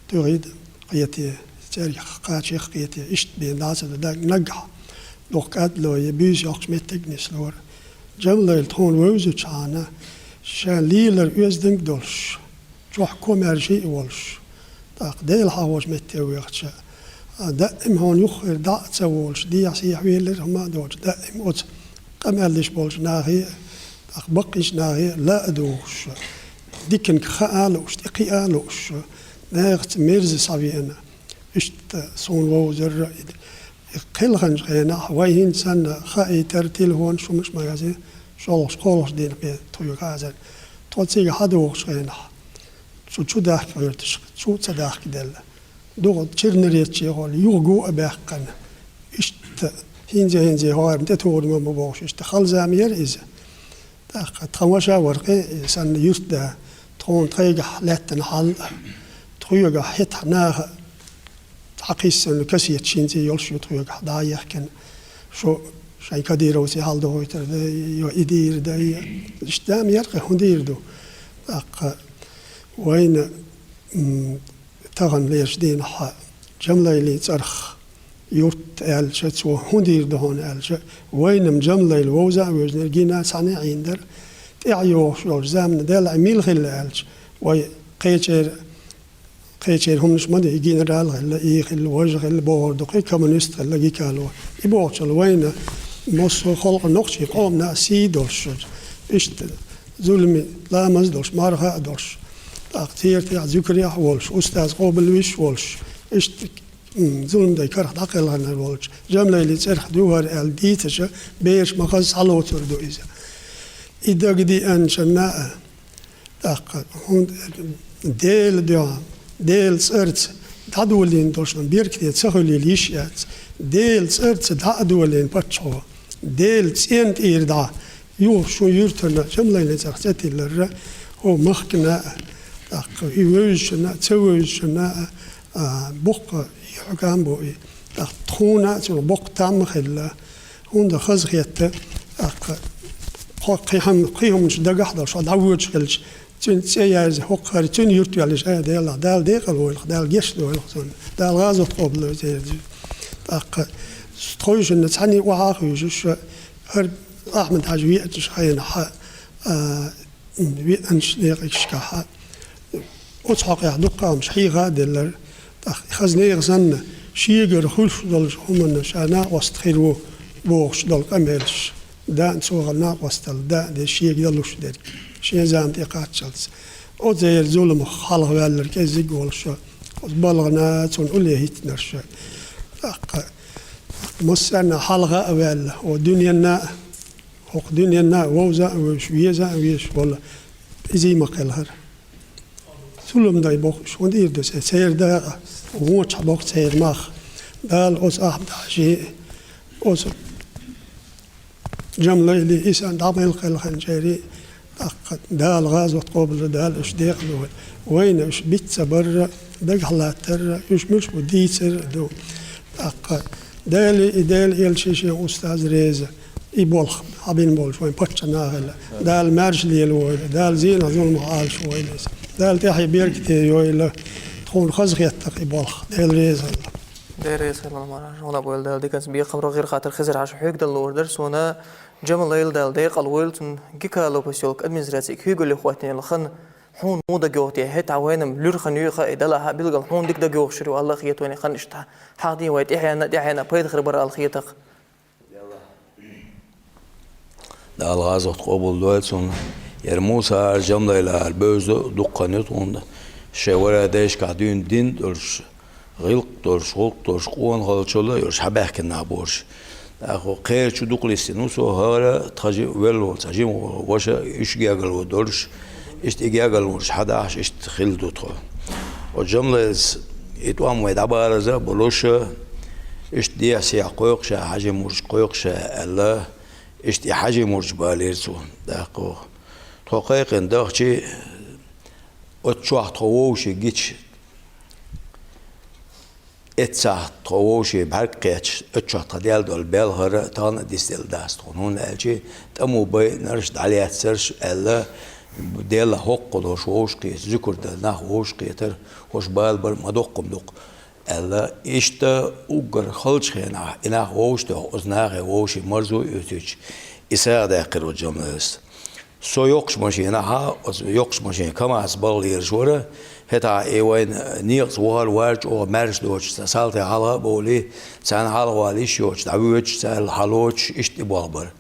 туьгӀий кхете, цаьрга кхачий кхете, иштта бен дӀа ца ду, даг-, наггахь дукха кӀадло я буьйса йоккхуш меттиг а нислора. Джамлайл тхуна вевзачхьана, ша лелар оьзданг а долуш, чохь комаьрша а волуш, тӀаккха Дела хьахочу метте вехача, а, даим хьуна юххера дӀа а ца волуш, дехьа-сехьа велира хӀума а доцуш, даим оцу къамел деш болчу нахе а, тӀаккха баккхийчу нахе а ла а дугӀуш, диканга хаа а лууш, тӀекхиа а лууш, нахаца мерза схьавеана. Иштта суна вовзара, и кхелханчу хенахь, вай хӀинца санна хаийтара, телефон, шумаш магазин, шолгӀаш-кхолгӀаш дийнахь бен тхоьга хазар. Тхо цига хьадогӀучу хенахь, цу чу дахка гӀоьрташ, чу а ца дахка делла. Дукха чирнареччехула юха гу а баьккхина. Иштта хӀинзе-хӀинзе хӀорам тӀетухур ма бу бохуш, иштта хала зама яра иза. ТӀаккха тхан ваша вара кхин а санна юьртда, тхуна тхайгахь лаьттина хьал а, тхоьгахь хӀетахь наха а, хьакхийссан кассета шин цӀе йолуш ю тхоьгахь дӀа а ехкина. Шу шайн кадировций хьалдохуьйтур дай, йо, и дийр дай. Иштта дама яркъе хӀун дийр ду? ТӀаккха вайна, м, тахана лерчу дийнахь Джамлайлин цӀарах юрт аьлча, цо хӀун дийр ду хьуна аьлча, вайна-м Джамлайл вовза а вевзинарг гина а цхьаьна а Ӏийна дара, тӀаьхьа йогӀуш йолчу заманна делахь мила хилла аьлча, вай кхечеран Кхечеран хӀуманаш ма ду, и генерал хилла, и хилла, важа хилла, бохур ду, кхин коммунист хилла, гикало. И бохучул вайна массо а халкъан нохчийн къомана а сий долуш, иштта зуламе ламаз долуш, марха а долуш, тӀаккха церан тӀехь зуькарехь а волуш, устаз къобалвеш а волуш, иштта, м, зулам дай карах дӀакхелхинарг волчу Джамлайлин цӀарах дуьхьара аьлла дийцича, бераш ма хаза схьалоцур ду иза. И дагадеанчунна а, тӀаккха хӀунда аьлча Делан дуьхьа, Делан цӀарца дӀадолийна долуш беркате ца хуьлийла йиш яц. Делан цӀарца дӀа а долийна паччахьо, Делан цӀенна тӀера дӀа, юха шун юьртана Джамлайлин цӀарах цӀе тилларра, хӀо махкана а, тӀаккха и вевзачунна а, ца вевзачунна а, а, боккха юьхькӀам бу и. ТӀаккха тхуна а цунах боккха там а хилла. ХӀунда хаза хетта, тӀаккха кхо-, кхин хӀума-, кхин хӀуманаш дагахь а долуш, хьо дӀавоьдуш хилча, цуьнан цӀе яьржа, хӀокху хӀара цуьнан юрт йоьллича, а, Делахь, Дала декъал войла, Дала гечдойла цунна, Дала гӀазот къобалдойла церан. ТӀаккха тхойшинна цхьаьний охьа а хуьйшуш, хӀара Ахьмад-Хьаьжа веача хенахь, а, веанчу декъашкахь, оцу хьокъехь дуккха а хӀуманаш хьийха а деллара, тӀаккха хаза нехан санна, шегара хуьлуш долчу хӀуманна ша накъост хир ву бохуш долу къамелаш, даан цо хала накъосталла, даан деза шега далуш дерг, шен зама тӀе кхаччалц. Оцу церан зуламах хьалхаваьллар кӀеззиг а волуш, оцу балгӀана цунна улле хӀиттинарш. ТӀаккха массарна хьалха а ваьлла, о дуьненна а, хӀокху дуьненна а вовза а вевзаш, веза а везаш волу изий ма кхелхара. Зулам дай бохуш, хӀун дийр ду церан? Церан дакъа вочахь боху церан мах. Дала оцу Ахьмад-Хьаьжин, оцу Джамлайлин, и санна дӀа мел кхелхинчеран, тӀаккха Дала гӀазот къобалдойла, Дала уьш декъал войла. Вайна уьш биц ца барра, дагахь латтарра, уьш муьлш бу дийцар а ду. ТӀаккха Дала и Делан элча шен устаз реза. И болх хьабина болчу вайн паччахьна а хилла. Дала маьрша лела войла, Дала зенах зуламах Ӏалаш войла иза. Дала тӀаьхье беркате йойла, тхуна хаза хеттарх и болх. Дела реза хила. Дела реза хила, Маран, хьуна а бойла Дала диканца бекхам, рогӀера хаттар Хизар-Хьаьжа, хьоьга дала луур дара суна. Джамлайл, Дала декъал войла цунна, Гикало посёлка администраци куьйгалле хӀоттийна йолу хан хьуна муха дагайогӀу те? ХӀетахь вайна-м луьра хан ю и, и делахь а билггал хьуна дика дагайогӀуш хир ю, Аллах хетта вайна хан иштта хьахдина вай тӀаьхьенна а, тӀаьхьенна а пайда хир бара аьлла хета-кх. Дала гӀазот къобалдойла цунна. ХӀара Муса-гӀар, Джамлайл-гӀар бевза дуккха хан ю тхуна. Шайн вара дайшкахь дуьйна дин а долуш, гӀиллакх а долуш, гӀуллакх а долуш, къонахаллачул а йолуш, хьабаьхкина нах бу уьш. ТӀаккха кхерачу дукха листина ву со, хӀара тхан жи-, велла волу цхьа жима ваша, уьш гергарло долуш, иштта и гергарлонаш хьадахьаш, иштта хилла ду тхо. Оцу Джамлайлас и тӀом вай дӀабалаза а болуш, иштта дехьа-сехьа кхойкхуш а, Хьаьжин мурдаш кхойкхуш а аьлла, иштта и Хьаьжин мурдаш балийра цо. ТӀаккха тхо кхайкхина дахчий, оцу чохь тхо вовшийн гича, эццахь тхо вовшийн бӀаьрг кхетча, оцу чохь тхан даьлла долу белхар а тахана а дицделла дац тхуна, хӀунда аьлча тӀамо байинарш, дӀалецнарш аьлла, Делахь хӀокху долуш вовшахкхетар, зуькар дан нах вовшахкхетар, хӀорш бала бар а ма доккха хӀума ду-кх аьлла, иштта уггар халчу хенахь и нах вовшахтоьхна, оцу нахе вовшийн марзо а оьцуьйтуш, и сагӀа даьккхира оцу Джамлайлас. Со йоккхачу машинахь, оцу йоккхачу машинан КамАЗ балха лелаш вара, хӀетахь и вайна некъаца вахар вара чӀогӀа маьрша доцуш, цхьа салтий хьалха а бовлий, царна хьалхавала йиш йоцуш, дӀавоьдуш, царал хьалоцуш, иштта и болх бара.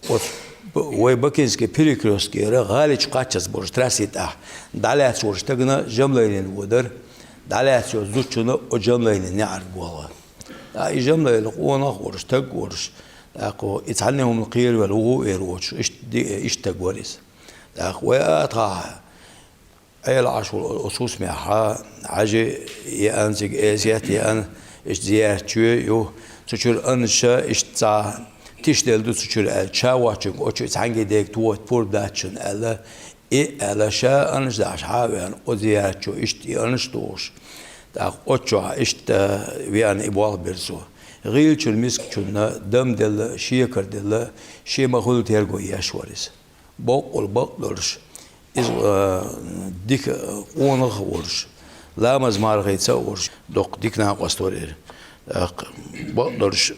Оцу б-, вай Бакинский перекрёсткера гӀали чу кхаччалц болчу трассин тӀехь дӀалаьцна волчу стагана Джамлайлин вон дара, дӀалаьцна йолчу зудчунна оцу Джамлайлин неӀарга болх. ТӀаккха и Джамлайл къонах а волуш, стаг а волуш, тӀаккха и цхьанне хӀуманна кхеравелла вуха а эр воцуш, иштта ди-, иштта стаг вара иза. ТӀаккха вай атахь Ӏела Ӏаш волу оцу хӀусамехь Хьаьжа еана, цига Эсет еана, иштта зиярат чоь а ю. Цу чуьра аннаш иштта цхьа тишделла ду цу чуьра аьлла, ша воцчуьнга оцу чуьра цхьаьнгге дерг тоха пурба дац шуна аьлла, и аьлла, ша аннаш дахьаш хьа а веана, оцу зиярат чу иштта и аннаш а тухуш. ТӀаккха оццу чохь иштта веана и болх бира цо. ГӀийлачун мискачунна дам делла, шекар делла, шен ма-хуьллу терго еш вара иза. Боккъал бакъдолуш, иза, а, дика къонах а волуш, ламаз мархица а волуш, доккха дика накъост вара иза. ТӀаккха бакъдолуш,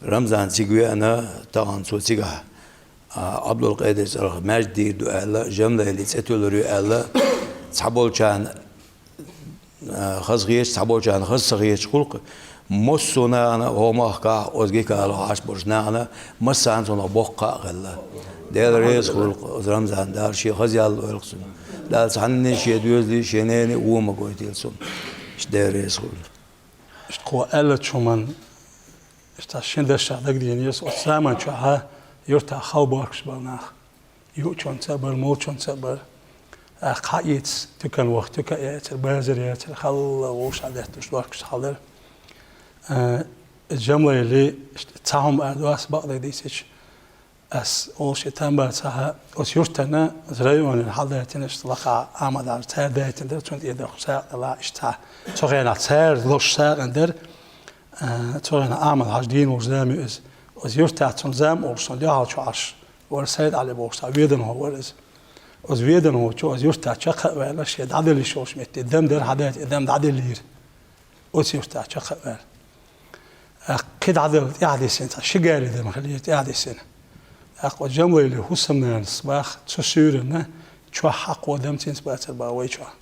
Рамзан цига веана, тахана цо цигахь, а, Ӏабдулкъедир цӀарах маьждиг дийр ду аьлла, Жамлайли цӀе туьллур ю аьлла, цхьаболчарна а, хаза хеташ, цхьаболчарна хаза ца хеташ хуьлу-кх, массо а нахана, хӀокху махкахь, оцу Гекалахь Ӏаш болчу нахана, массарна цунах боккха а хилла. Дела реза хуьлу-кх оцу Рамзанна, Дала шен хаза ял лойла-кх цунна. Дала цхьанне шен доьзалийн, шен нене а вон ма гойтийла цунна. Иштта Дела реза хуьлда. Иштта кхо аьллачу хӀуманна, иштта шен дашах дагадеънера ас оцу заман чохь юьртахь хала бохкуш болу нах. Юучунца а бара, молчунца а бара. ТӀаккха хьаэца туькан ваха, туька а яцара, базар яцара, халла вовшах детташ дохкуш хьал дара. Э, Жамлайли, цхьа хӀума ала ду ас бакъдерг дийцича, ас олуш и там бацахь, оцу юьртана, оцу районера хьалдаьттина, иштта лакха Ахьмад-Хьаьжа цара даьттина дара, цунна тӀе доккхуш сагӀа дала, иштта цхьа, цу хенахь цара луш сагӀина дара, э, цу хенахь Ахьмад-Хьаьжа дийна волчу зама ю иза. Оцу юьртахь цунна зама олуш, цунна дуьхьал чу Ӏаш вара Сайд-Ӏали бохуш цхьа веданхо вара иза. Оцу веданхочо оцу юьртахь чекх а ваьлла, шен дӀаделла йиш йолчу метте дам дара, хьадаьтта и дам дӀаделлера. Оцу юьртахь чекх а ваьлла. ТӀаккха кхин дӀадала тӀаьхьадисина, цхьа ши гали дама хилира тӀаьхьадисина. ТӀаккха оцу Жамлайли хӀусамнанас баха цу суьйранна чохь хьакхо дам цуьнца бацар баха вай чохь.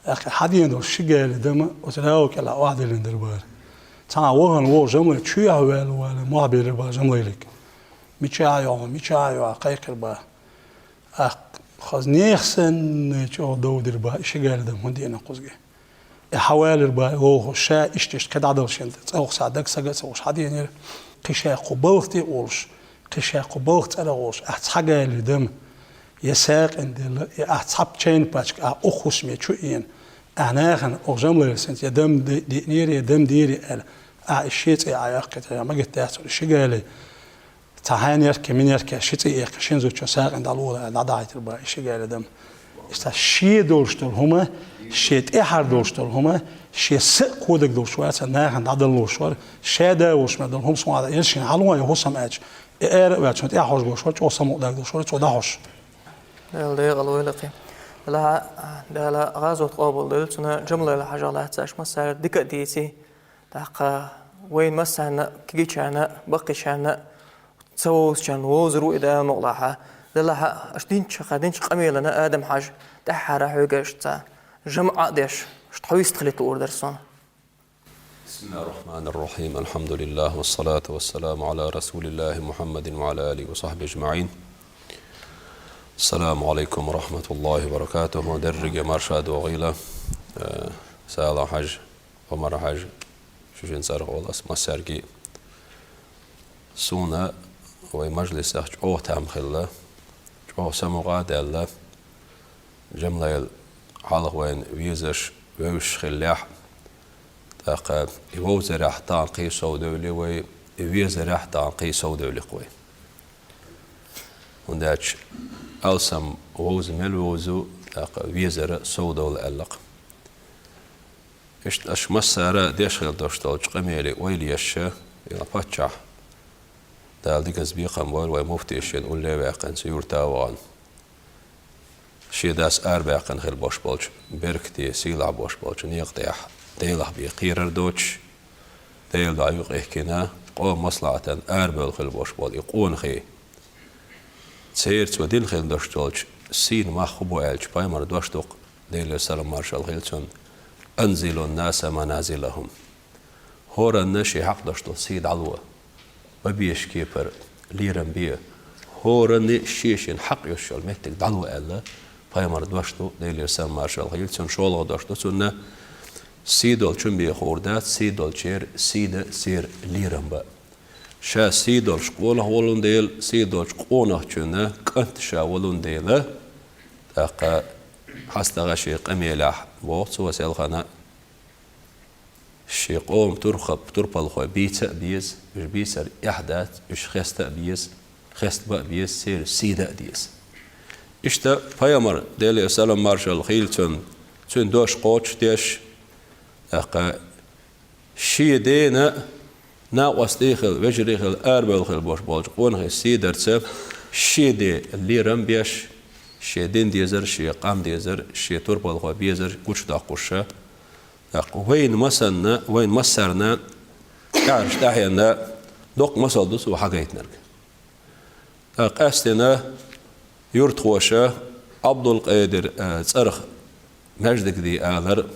ТӀаккха хьадеана долу ши гали дама оцу рагӀу кӀелахь охьадиллина дара бара. Цхьана вахана вогӀу Жамлай чоьхьа ваьлла вала мохь белира бара Жамлайлиг. Мичахь а йогӀу, мичахь а йогӀу, кхайкхира бара. ТӀаккха хаза нехан санна чӀогӀа дов дира бара и ши гали дама хӀунда деана кхузахь. И хьавалира бара и вовхо, ша иштта-иштта кхин дӀадала шен цӀа вахча даг сага а ца хууш хьадеанера, кхин ша кху балха тӀе а волуш, кхин ша кху балха цӀарах волуш, ахь цхьа гали дама, я сагӀина делла, я ахь цхьа чайна пачка ахь укх хӀусаме чу а еана, ахь нахана оха Жамлайла санна я дам де-, деънера, я дам дийр аьлла, ахь и шен цӀе Ӏа яккхийта, я ма гита дац хьуна и ши гали. Цхьа хьенерке, минерке ши цӀе эккхи, шина зудчун сагӀина дӀалула аьлла, дӀадахьийтира бара и ши гали дама. Иштта шен долуш долу хӀума, шен тӀаьхьара долуш долу хӀума, шен са а кходаг долуш вацара, нахана дӀадала лууш вара, ша да а волуш мел долу хӀума схьа а дан, я шена хьалуо я хӀусам аьлча, и ара а ваьлча, цунна тӀаьхьа хьожа гуш вара, чӀогӀа самукъадаг долуш вара, цо дӀахьош. Дала декъала войла кхин. Дала, Дала гӀазот къобалдойла, цунна Жамлайла хьажа лаьцна аша массара дика а дийци. ТӀаккха вайн массарна а, кегийчарна а, баккхийчарна а, ца вовзачарна вовзар ву и Дала мукъалахь. Делахь аша динчу, хьан динчу къамелана Адам-Хьаьжа тӀаьххьара хьоьга аша цхьа жамӀ а деш, аша тхьа вистхилийта луур дара суна. بسم الله الرحمن الرحيم. الحمد لله والصلاة والسلام على رسول الله محمد وعلى آله وصحبه أجمعين. السلام عليكم ورحمة الله وبركاته. Дерриге марша догӀийла, э, Сала-Хьаьжа, Ӏумар-Хьаьжа, шуьшинна цӀарах олу ас массаьрга. Суна вай мажлисехь чӀогӀа там хилла, чӀогӀа самукъа а даьлла, Жамлайл хьалха вайна везаш, вевзаш хиллехь, тӀаккха и вовзарехь тахана кхин совдевли вай, и везарехь тахана кхин совдевли-кх вай. ХӀунда аьлча алсам вовза мел вовзу, тӀаккха везара совдовла аьлла-кх. Иштта аша массара деш хила долуш долчу къамеле ойла еш, и паччахь, Дала диканца бекхам бойла, вай муфти шен улле а ваьккхина, цу юрта а вахана, шен дас арабаьккхина хила бош болчу беркате, сийлахь бош болчу некъа тӀехь Делах бен кхерар доцуш, Делан дуьхьа юкъа хӀиттина, къоман маслахьатана арабевлла хила бош болу и къонахий. Церан цо дина хила долуш долчу сийна мах хӀун бу аьлча, пайхамар дош ду-кх, Делера салам-маршалла хила цунна: «أنزلوا الناس منازلهم». ХӀоранна шен хьакъ долуш долу сий дӀало. Бан безачу кепара лерам бе. ХӀоранна шен-шен хьакъ йолуш йолу меттиг дӀало аьлла, пайхамар дош ду, Делера салам-маршалла хила цунна, шолгӀа дош ду цунна: «Сий долчун бен хуур дац, сий долчеран сий дан, церан лерам бан». Ша сий долуш къонах волун дела, сий долчу къонахчун кӀант ша волун дела, тӀаккха хьастагӀа шен къамелехь боху цо селхана: «Шен къоман турха-, турпалхой бийца а беза, уьш бийцар эхь дац, уьш хеста а беза, хестабан а беза, церан сий дан а деза». Иштта пайхамар, Делера салам-маршалла хила цунна, цуьнан дош кхочушдеш, ТӀаккха шен дена накъостий хила, вежарий хила, арабевлла хила бош болчу къонахий сий дарца, шен де лерам беш, шен дин дезар, шен къам дезар, шен турпалхо безар гучудоккхуша. ТӀаккха вайна масанна, вайна массарна, тӀаьхьарчу тӀаьхьенна доккха масал ду цо хьагайтинарг. ТӀаккха къаьстина юьртахоша Ӏабдул-Къедир, а, цӀарах маьждиг дий алар,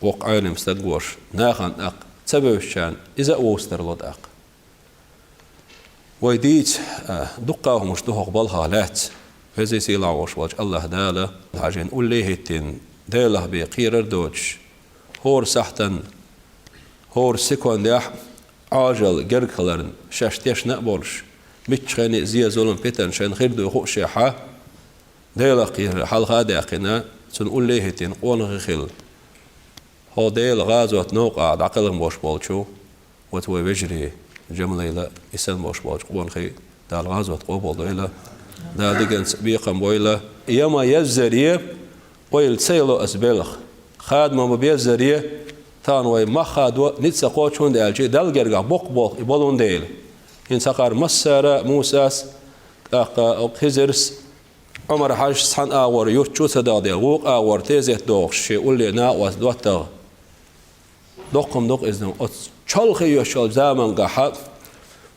воккха Ӏелам стаг вош, нахана тӀаккха ца вевзачарна иза а вовза тарло тӀаккха. Вай дийца, а, дуккха хӀумаш ду хӀокху балхах лаьцна. Веза сийлахь волуш волчу АллахӀ Дала хьажийна улле а хӀиттина, Делах бен кхерар а доцуш, хӀора сахьтана, хӀора секундехь а Ӏожалла гергахиларна шаьш тешна а болуш, муьлххачу хенахь а зе-зулам, питана шайна хир дуй хуушехь, Делах кхерар хьалха а даьккхина, цунна улле а хӀиттина къонахий хилла, хӀокху Делан гӀазотан новкъахь дӀакхелхина бош болчу, оцу вай вежарий Джамалила, и санна бош болчу къонахий, Дала гӀазот къобалдойла, Дала диканца бекхам бойла. Я ма еззаре, ойла ца йолу аса белха, хада ма ма беззаре, тахана вай мах хадо ницкъ ца кхочу, хӀунда аьлча Далла гергахь боккха болх и болун дела. ХӀинца хӀокхара массара а, Мусас, тӀаккха хӀокху Хизирс, Ӏумар-Хьаьжас цхьана агӀор юьртахь чу а ца даха дела, вукху агӀор тезет дохуш, шен улле накъост доттагӀа доккха хӀума ду-кх иза. Оцу чолхе йоьшучу заманчохь,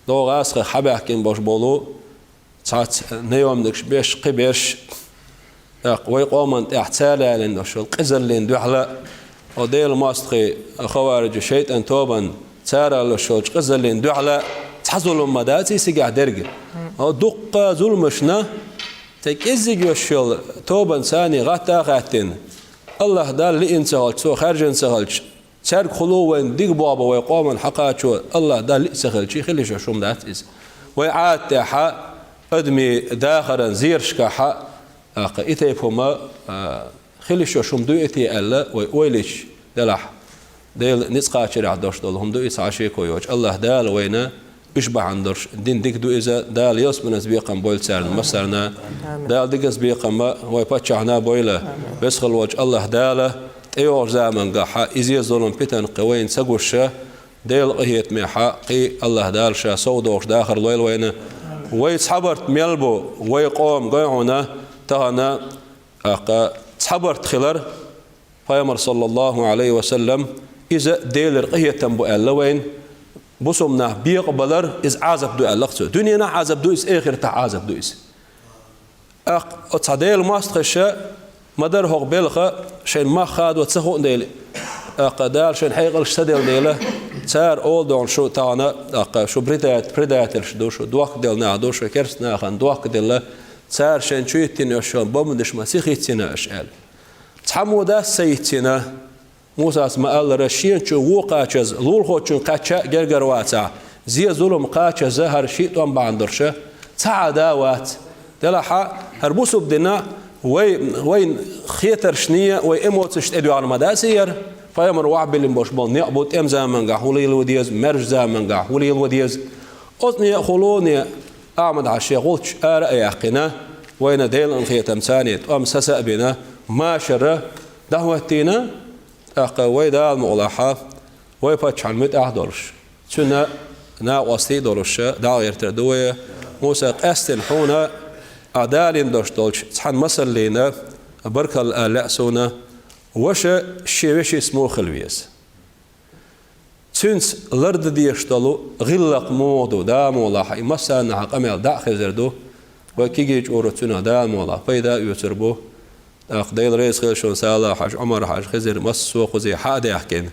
догӀу гӀазкхех хьабаьхкина бош болу цхьацца наемникаш беш, кхин беш, тӀаккха вай къоманна тӀехь цара лелийна йолуш йолу къизаллина дуьхьал а, хӀокху Делан мостагӀий, хавариджийн шайтӀан тобанна цара лелош йолчу къизаллина дуьхьал а цхьа зулам ма дац и цигахь дерг. ХӀокху дуккха зуламашна тӀе кӀеззиг йоьшуш йолу тобанна царна гӀатта а гӀаьттина, АллахӀ Далла лиъна ца хилча, цо хаьржина ца хилча, цаьргахула вайна дика болх бан вай къоманна хьакхачо АллахӀ Далла лиъна ца хилча, хила йиш йолуш хӀума дац иза. Вай Ӏадатехь а, адамийн дахаран зерашкахь а, тӀаккха и тайпа хӀума, а, хила йиш йолуш хӀума дуй те аьлла, вай ойла йича делахь, Делан ницкъ кхачарехь долуш долу хӀума ду иза, хьан шеко йоцуш. АллахӀ Дала вайна уьш бахьана долуш дина дика ду иза, Дала ялсаманица бекхам бойла царна массарна. Амин. Дала диканца бекхам а вай паччахьна а бойла. Амин. Веза хилла волчу АллахӀ Дала тӀейогӀучу заманчохь и зе-зулам, питана кхин вайна ца гуш, Делан къинхетамехь кхин АллахӀ Дала Ша совдохуш дахар лойла вайна. Амин. Вай цхьабарт мел бу, вай къоман гой хьуна тахана, тӀаккха цхьабарт хилар, Пайхамар, саллаллахӀу Ӏалайхи ва саллам, иза Делера къинхетам бу аьлла вайна, бусалба нах бекъабалар иза Ӏазап ду аьлла-кх цо. Дуьненахь Ӏазап ду иза, эхартахь Ӏазап ду иза. ТӀаккха оцу цхьа Делан мостагӀаша ма-дарра хӀокху белхан шайна мах хадо ца хууна дела, тӀаккха Дала шайна хьекъалш ца делла дела, цара олу дохуна шу тахана, тӀаккха шу предат-, предательш ду, шу дохка делла нах ду, шу керста нахана дохка делла, цара шайна чу йиттина йолуш йолу бомбанаш ма ца хӀиттийна аша аьлла. Цхьаммо дац ца йиттина. Мусас ма-аллара, шена чу вон кхачаза, лулахочунна кхаьчча а гергара вацахь, зе-зулам кхачаза хӀара ши тӀом бахьана долуш, цхьа а да вац. Делахь а, хӀара бусалба динехь вай, вайн хетаршна, вай эмоцешна тӀедоьгӀна ма дац и яра. Пайхамар охьабиллина болуш болу некъ бу тӀеман заманчохь хӀун лело деза, маьрша заманчохь хӀун лело деза. Оцу некъахула Ахьмад-Хьаьжа шен гӀулч ара а яьккхина, вайна Делан къинхетамца тӀом сацам а бина, машарра дӀахӀоттийна, тӀаккха вай Дала мукъалахь, вай паччахьна муьтӀахь а долуш, цуьнан накъостий а долуш, дӀагӀертар ду вай. Муса, къаьсттина хьуна, ахь далийна долуш долчу цхьана масаллина баркалла ала лаьа суна, ваша шен вешица муха хила веза. Цуьнца лардан дезаш долу гӀиллакх муха ду, Дала мукъалахь, и массарна хьан къамел дӀа а хезар ду, вай кегийчу уьйра цуьнан Дала мукъалахь пайда а оьцур бу. ТӀаккха Дела реза хила шуна, Сала-Хьаьжа, Ӏумар-Хьаьжа, Хизир, массо а кхузий хьа а даьхкина.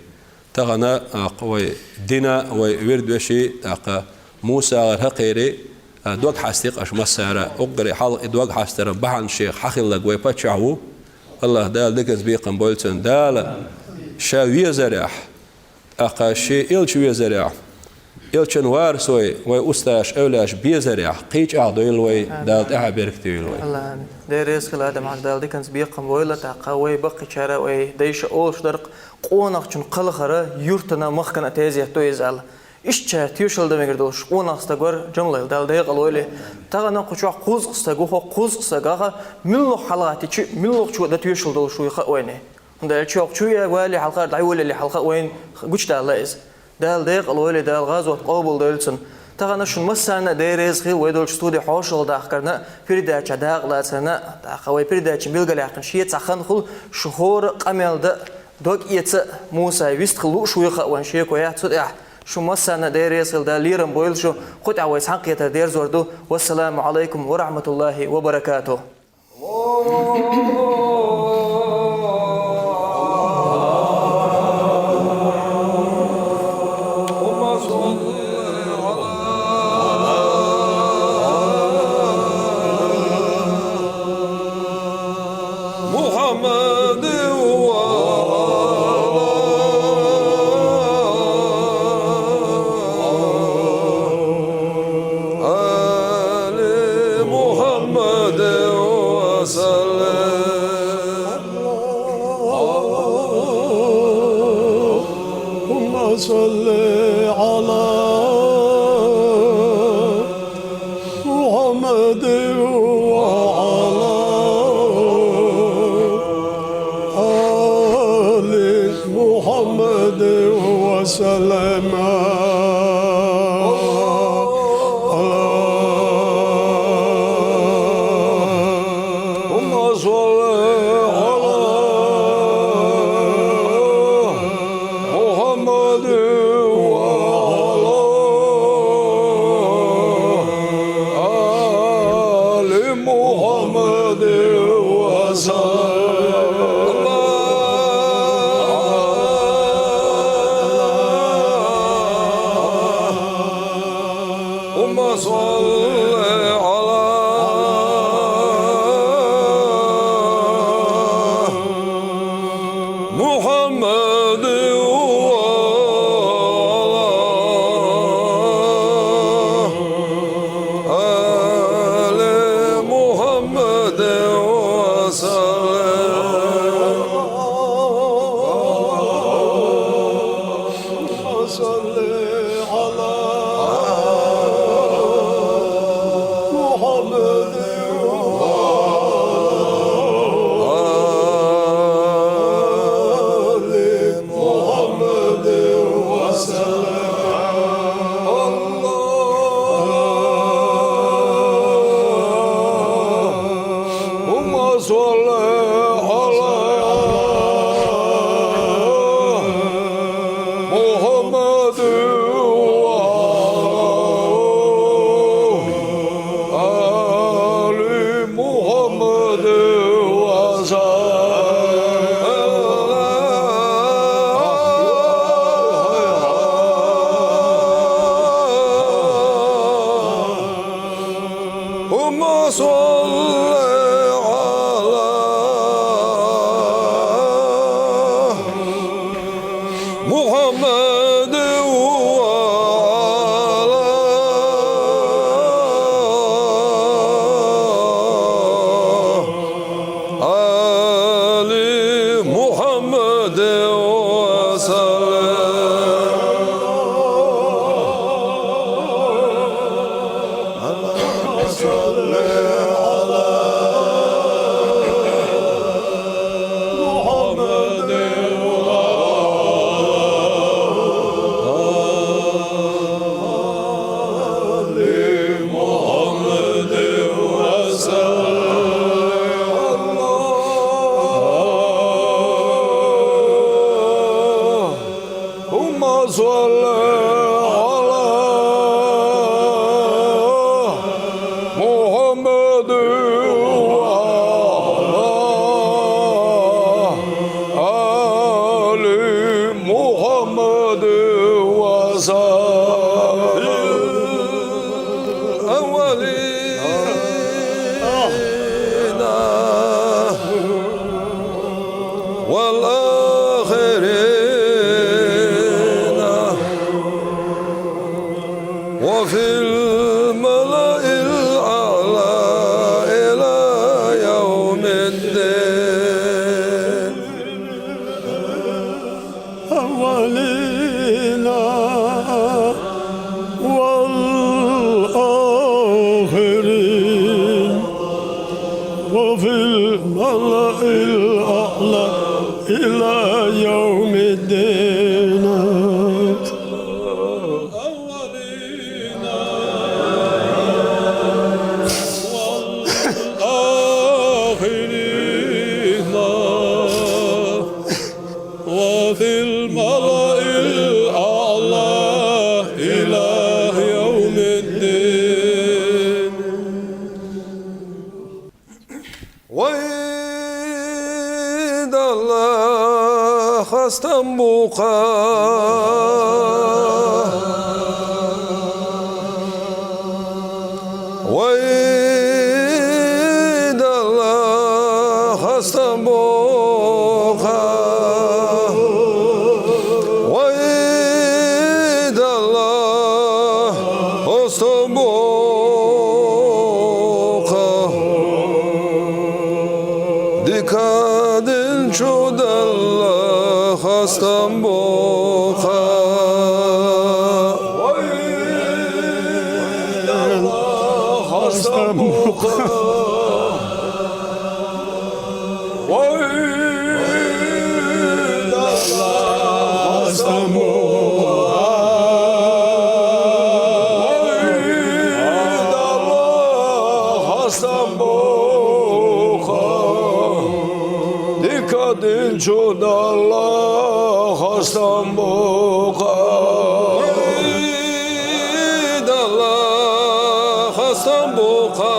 Тахана, тӀаккха вай дина, вай вирд веший, тӀаккха Муса гӀар хӀокхерий, а, дог хьаьстира аша массара, уггаре хьалха и дог хьастаран бахьана шех хьан хилларг вай паччахь ву. АллахӀ Дала диканца бекхам бойла цунна. Дала Ша везарехь, тӀаккха Шен элча везарехь, элчан варасой, вай устазаш, эвлаяаш безарехь, кхин чӀагӀдойла вай, Дала тӀаьхьа беркате йойла вай. Аллахь, амин. Дела реза хила, Адам-Хьаьжа, Дала диканца бекхам бойла, тӀаккха вай баккхийчара, вай дайша олуш дара-кх, къонахчун кхалхар юьртана, махкана а тезет ду иза аьлла. Иштта тоьшалла дан мегар долуш къонах стаг вара Джамалайл, Дала декъала войла. Тахана кху чохь кхузткъа стаг ву, хӀокху кхузткъа стагах муьлхха хьалагӀаттича, муьлххачо дан тоьшалла долуш вуй хаьа вайна. ХӀунда аьлча чохь чу а вале хьалха, дӀайолале хьалха вайна гучудала иза. Дала декъала войла, Дала гӀазот къобалдойла цунна. Тахана шун массарна а Дела реза хила вай долчу студи хьошалгӀа дахкарна, передача дакъалацарна, тӀаккха вай передача билгалъяьккхина шен цхьа хан хуьлу, шу хӀора къамел дан, дог эца а, Муса вистхила лууш вуй хаьа вайн шеко яц цу тӀехь. Шун массарна а Дела реза хила, Дала лерам бойла шу, кху тӀехь вай цхьаьнакхетар дерзор ду. Вассаламу Ӏалайкум ва рахьматуллахӀи ва баракатухӀ. محمد وعلى آل محمد وسلم. اللهم صل على محمد وعلى آل محمد وسلم. اللهم صل على محمد وعلى آل محمد وسلم. اللهم صل على محمد وعلى آل محمد وسلم. صل على محمد وآل محمد وسلم. اللهم صل على محمد وعلى آل محمد وسلم. اللهم صل على محمد وعلى آل محمد وسلم. اللهم صل على محمد وعلى آل محمد وسلم. اللهم صل على محمد وعلى آل محمد وسلم. الأولين والآخرين وفي الملأ الأعلى إلى يوم الدين. الأولين والآخرين وفي الملأ الأعلى إلى يوم الدين. وفي الملأ الأعلى إلى يوم الدين. Вай да Аллах, хастам буха. Вай да Аллах, хастам буха. Вай да Аллах, хастам буха. Дика дин чудалла хастам буха. Вай да Аллах, хастам буха. Вай да Аллах, хастам буха. Вай да Аллах, хастам буха. Дика дин чудалла хастам буха. Вай да Аллах, хастам буха.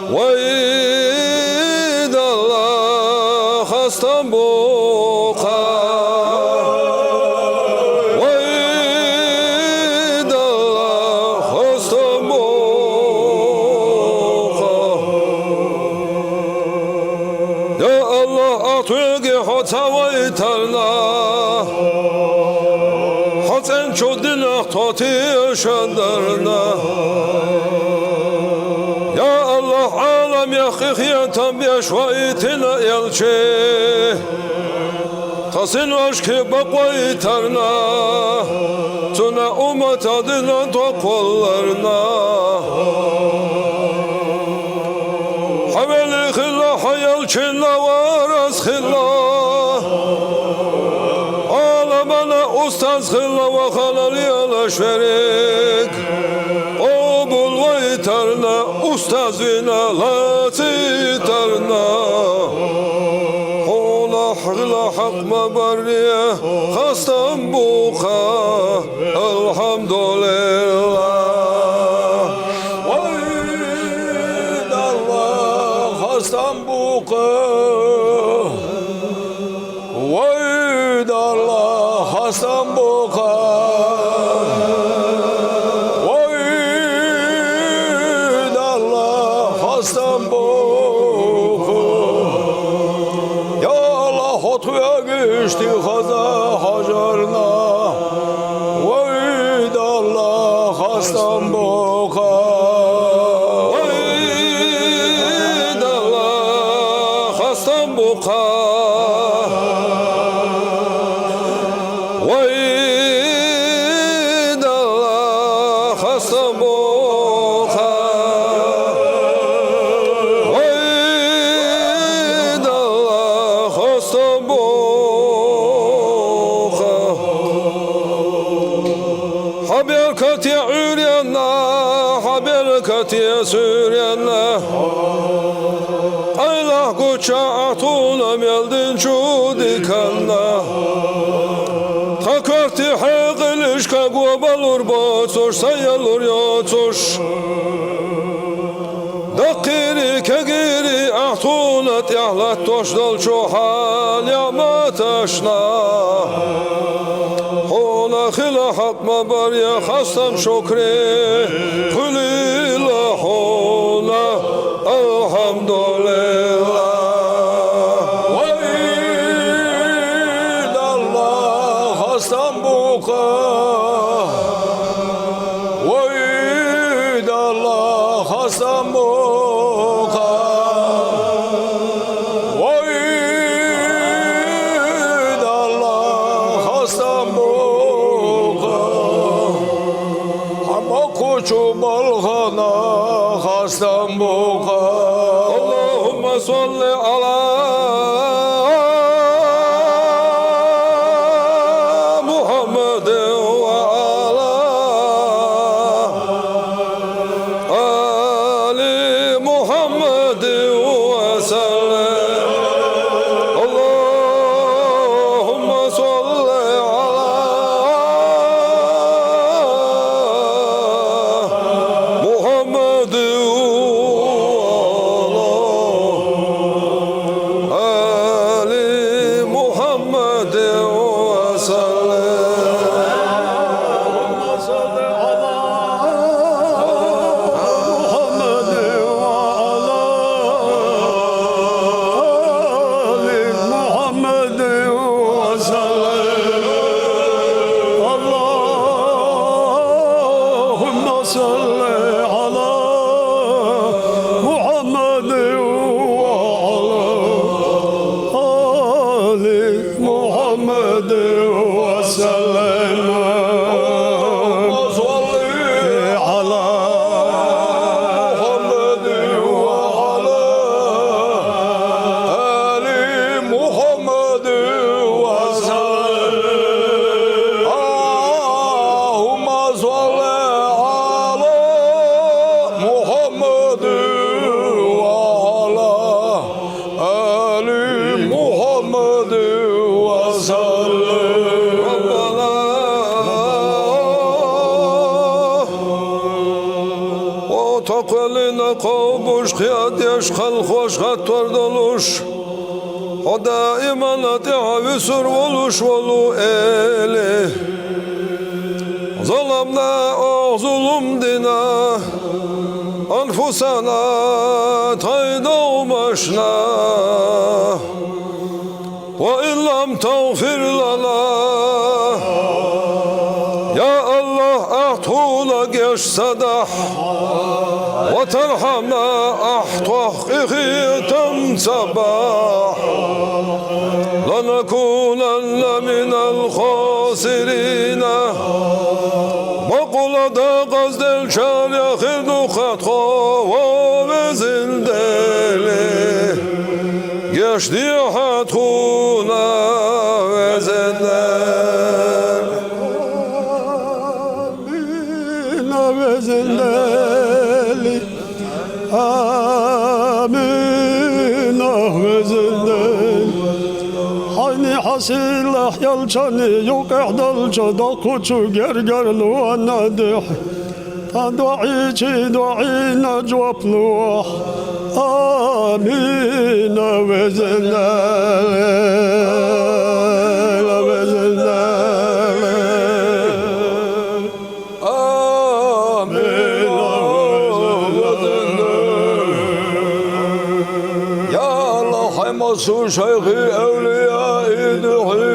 Вай да Аллах, хастам буха. Вай да Аллах, хастам буха. Я Аллах, ахтуги хо цавайтарна. Хо цен чудина тоти шандарна. Я Аллах, алам яхихия там бешвайтина элчи. Тасин ашки баквайтарна. Цуна уммат адина токвалларна. Хавели хила, хаял чина варас хила. Аламана устаз хила ва халали ала шверик. Къобул вайтарна, устаз вина лацитарна. Хула хила хакъ мабария, хастам буха. Алхамдулиллах. Вай да Аллах, хастам буха. Вай да Аллах, хастам буха. Вай да Аллах, хастам буха. Я Аллах, хот вегишти хаза хажарна. Вай да Аллах, хастам буха. Вай да Аллах, хастам буха. Вай да Аллах, хастам буха. Вай да Аллах, хастам буха. Хабер кати урена, хабер кати сурена. Айлах гуча атуна мелдин чуди канна. Такарти хегилиш кагуа балур боцуш, саялур йоцуш. Дакъири кагири ахтуна тяхлат тош дал чухал яматашна. Хуна хила хакъ мабария, хастам шукри, хулила хуна. Алхамдулиллах. Вай да Аллах, хастам буха. Вай да Аллах, хастам буха. Вай да Аллах, хастам буха. Хама кучу балхана хастам буха. Аллахумма صل على محمد وعلى آل محمد وسلم. اللهم صل على محمد وعلى آل محمد وسلم. اللهم صل على محمد وعلى آل محمد وسلم. اللهم صل على محمد وعلى آل محمد وسلم. اللهم صل على محمد وعلى آل محمد وسلم. اللهم صل على محمد وعلى آل محمد وسلم. ربنا وتقبلنا قوبش خياديش خلقوش خطر دولوش. ودا إيمان أطيع وسر ولوش ولو إلي. ظلمنا أو ظلم دينا أنفسنا تايدو مشنا. وإن لم تغفر لنا يا الله أعطونا جيش صدح وترحمنا أحطح إخيتم صباح لنكونن من الخاسرين. مقولة قصد الشارع خدو خطخو وبزندلي. Geçti hatuna vezenden. Amina vezenden. Amina vezenden. Hani hasılah yalçanı yok ehdalça da kuçu gergerlu anadih. Та дуӀийчи дуӀийна жоп лугьахь. Амин, везендали, везендали. Амин, везендали. Я Аллагь, хӀай масур шайхи, авлияи духьи.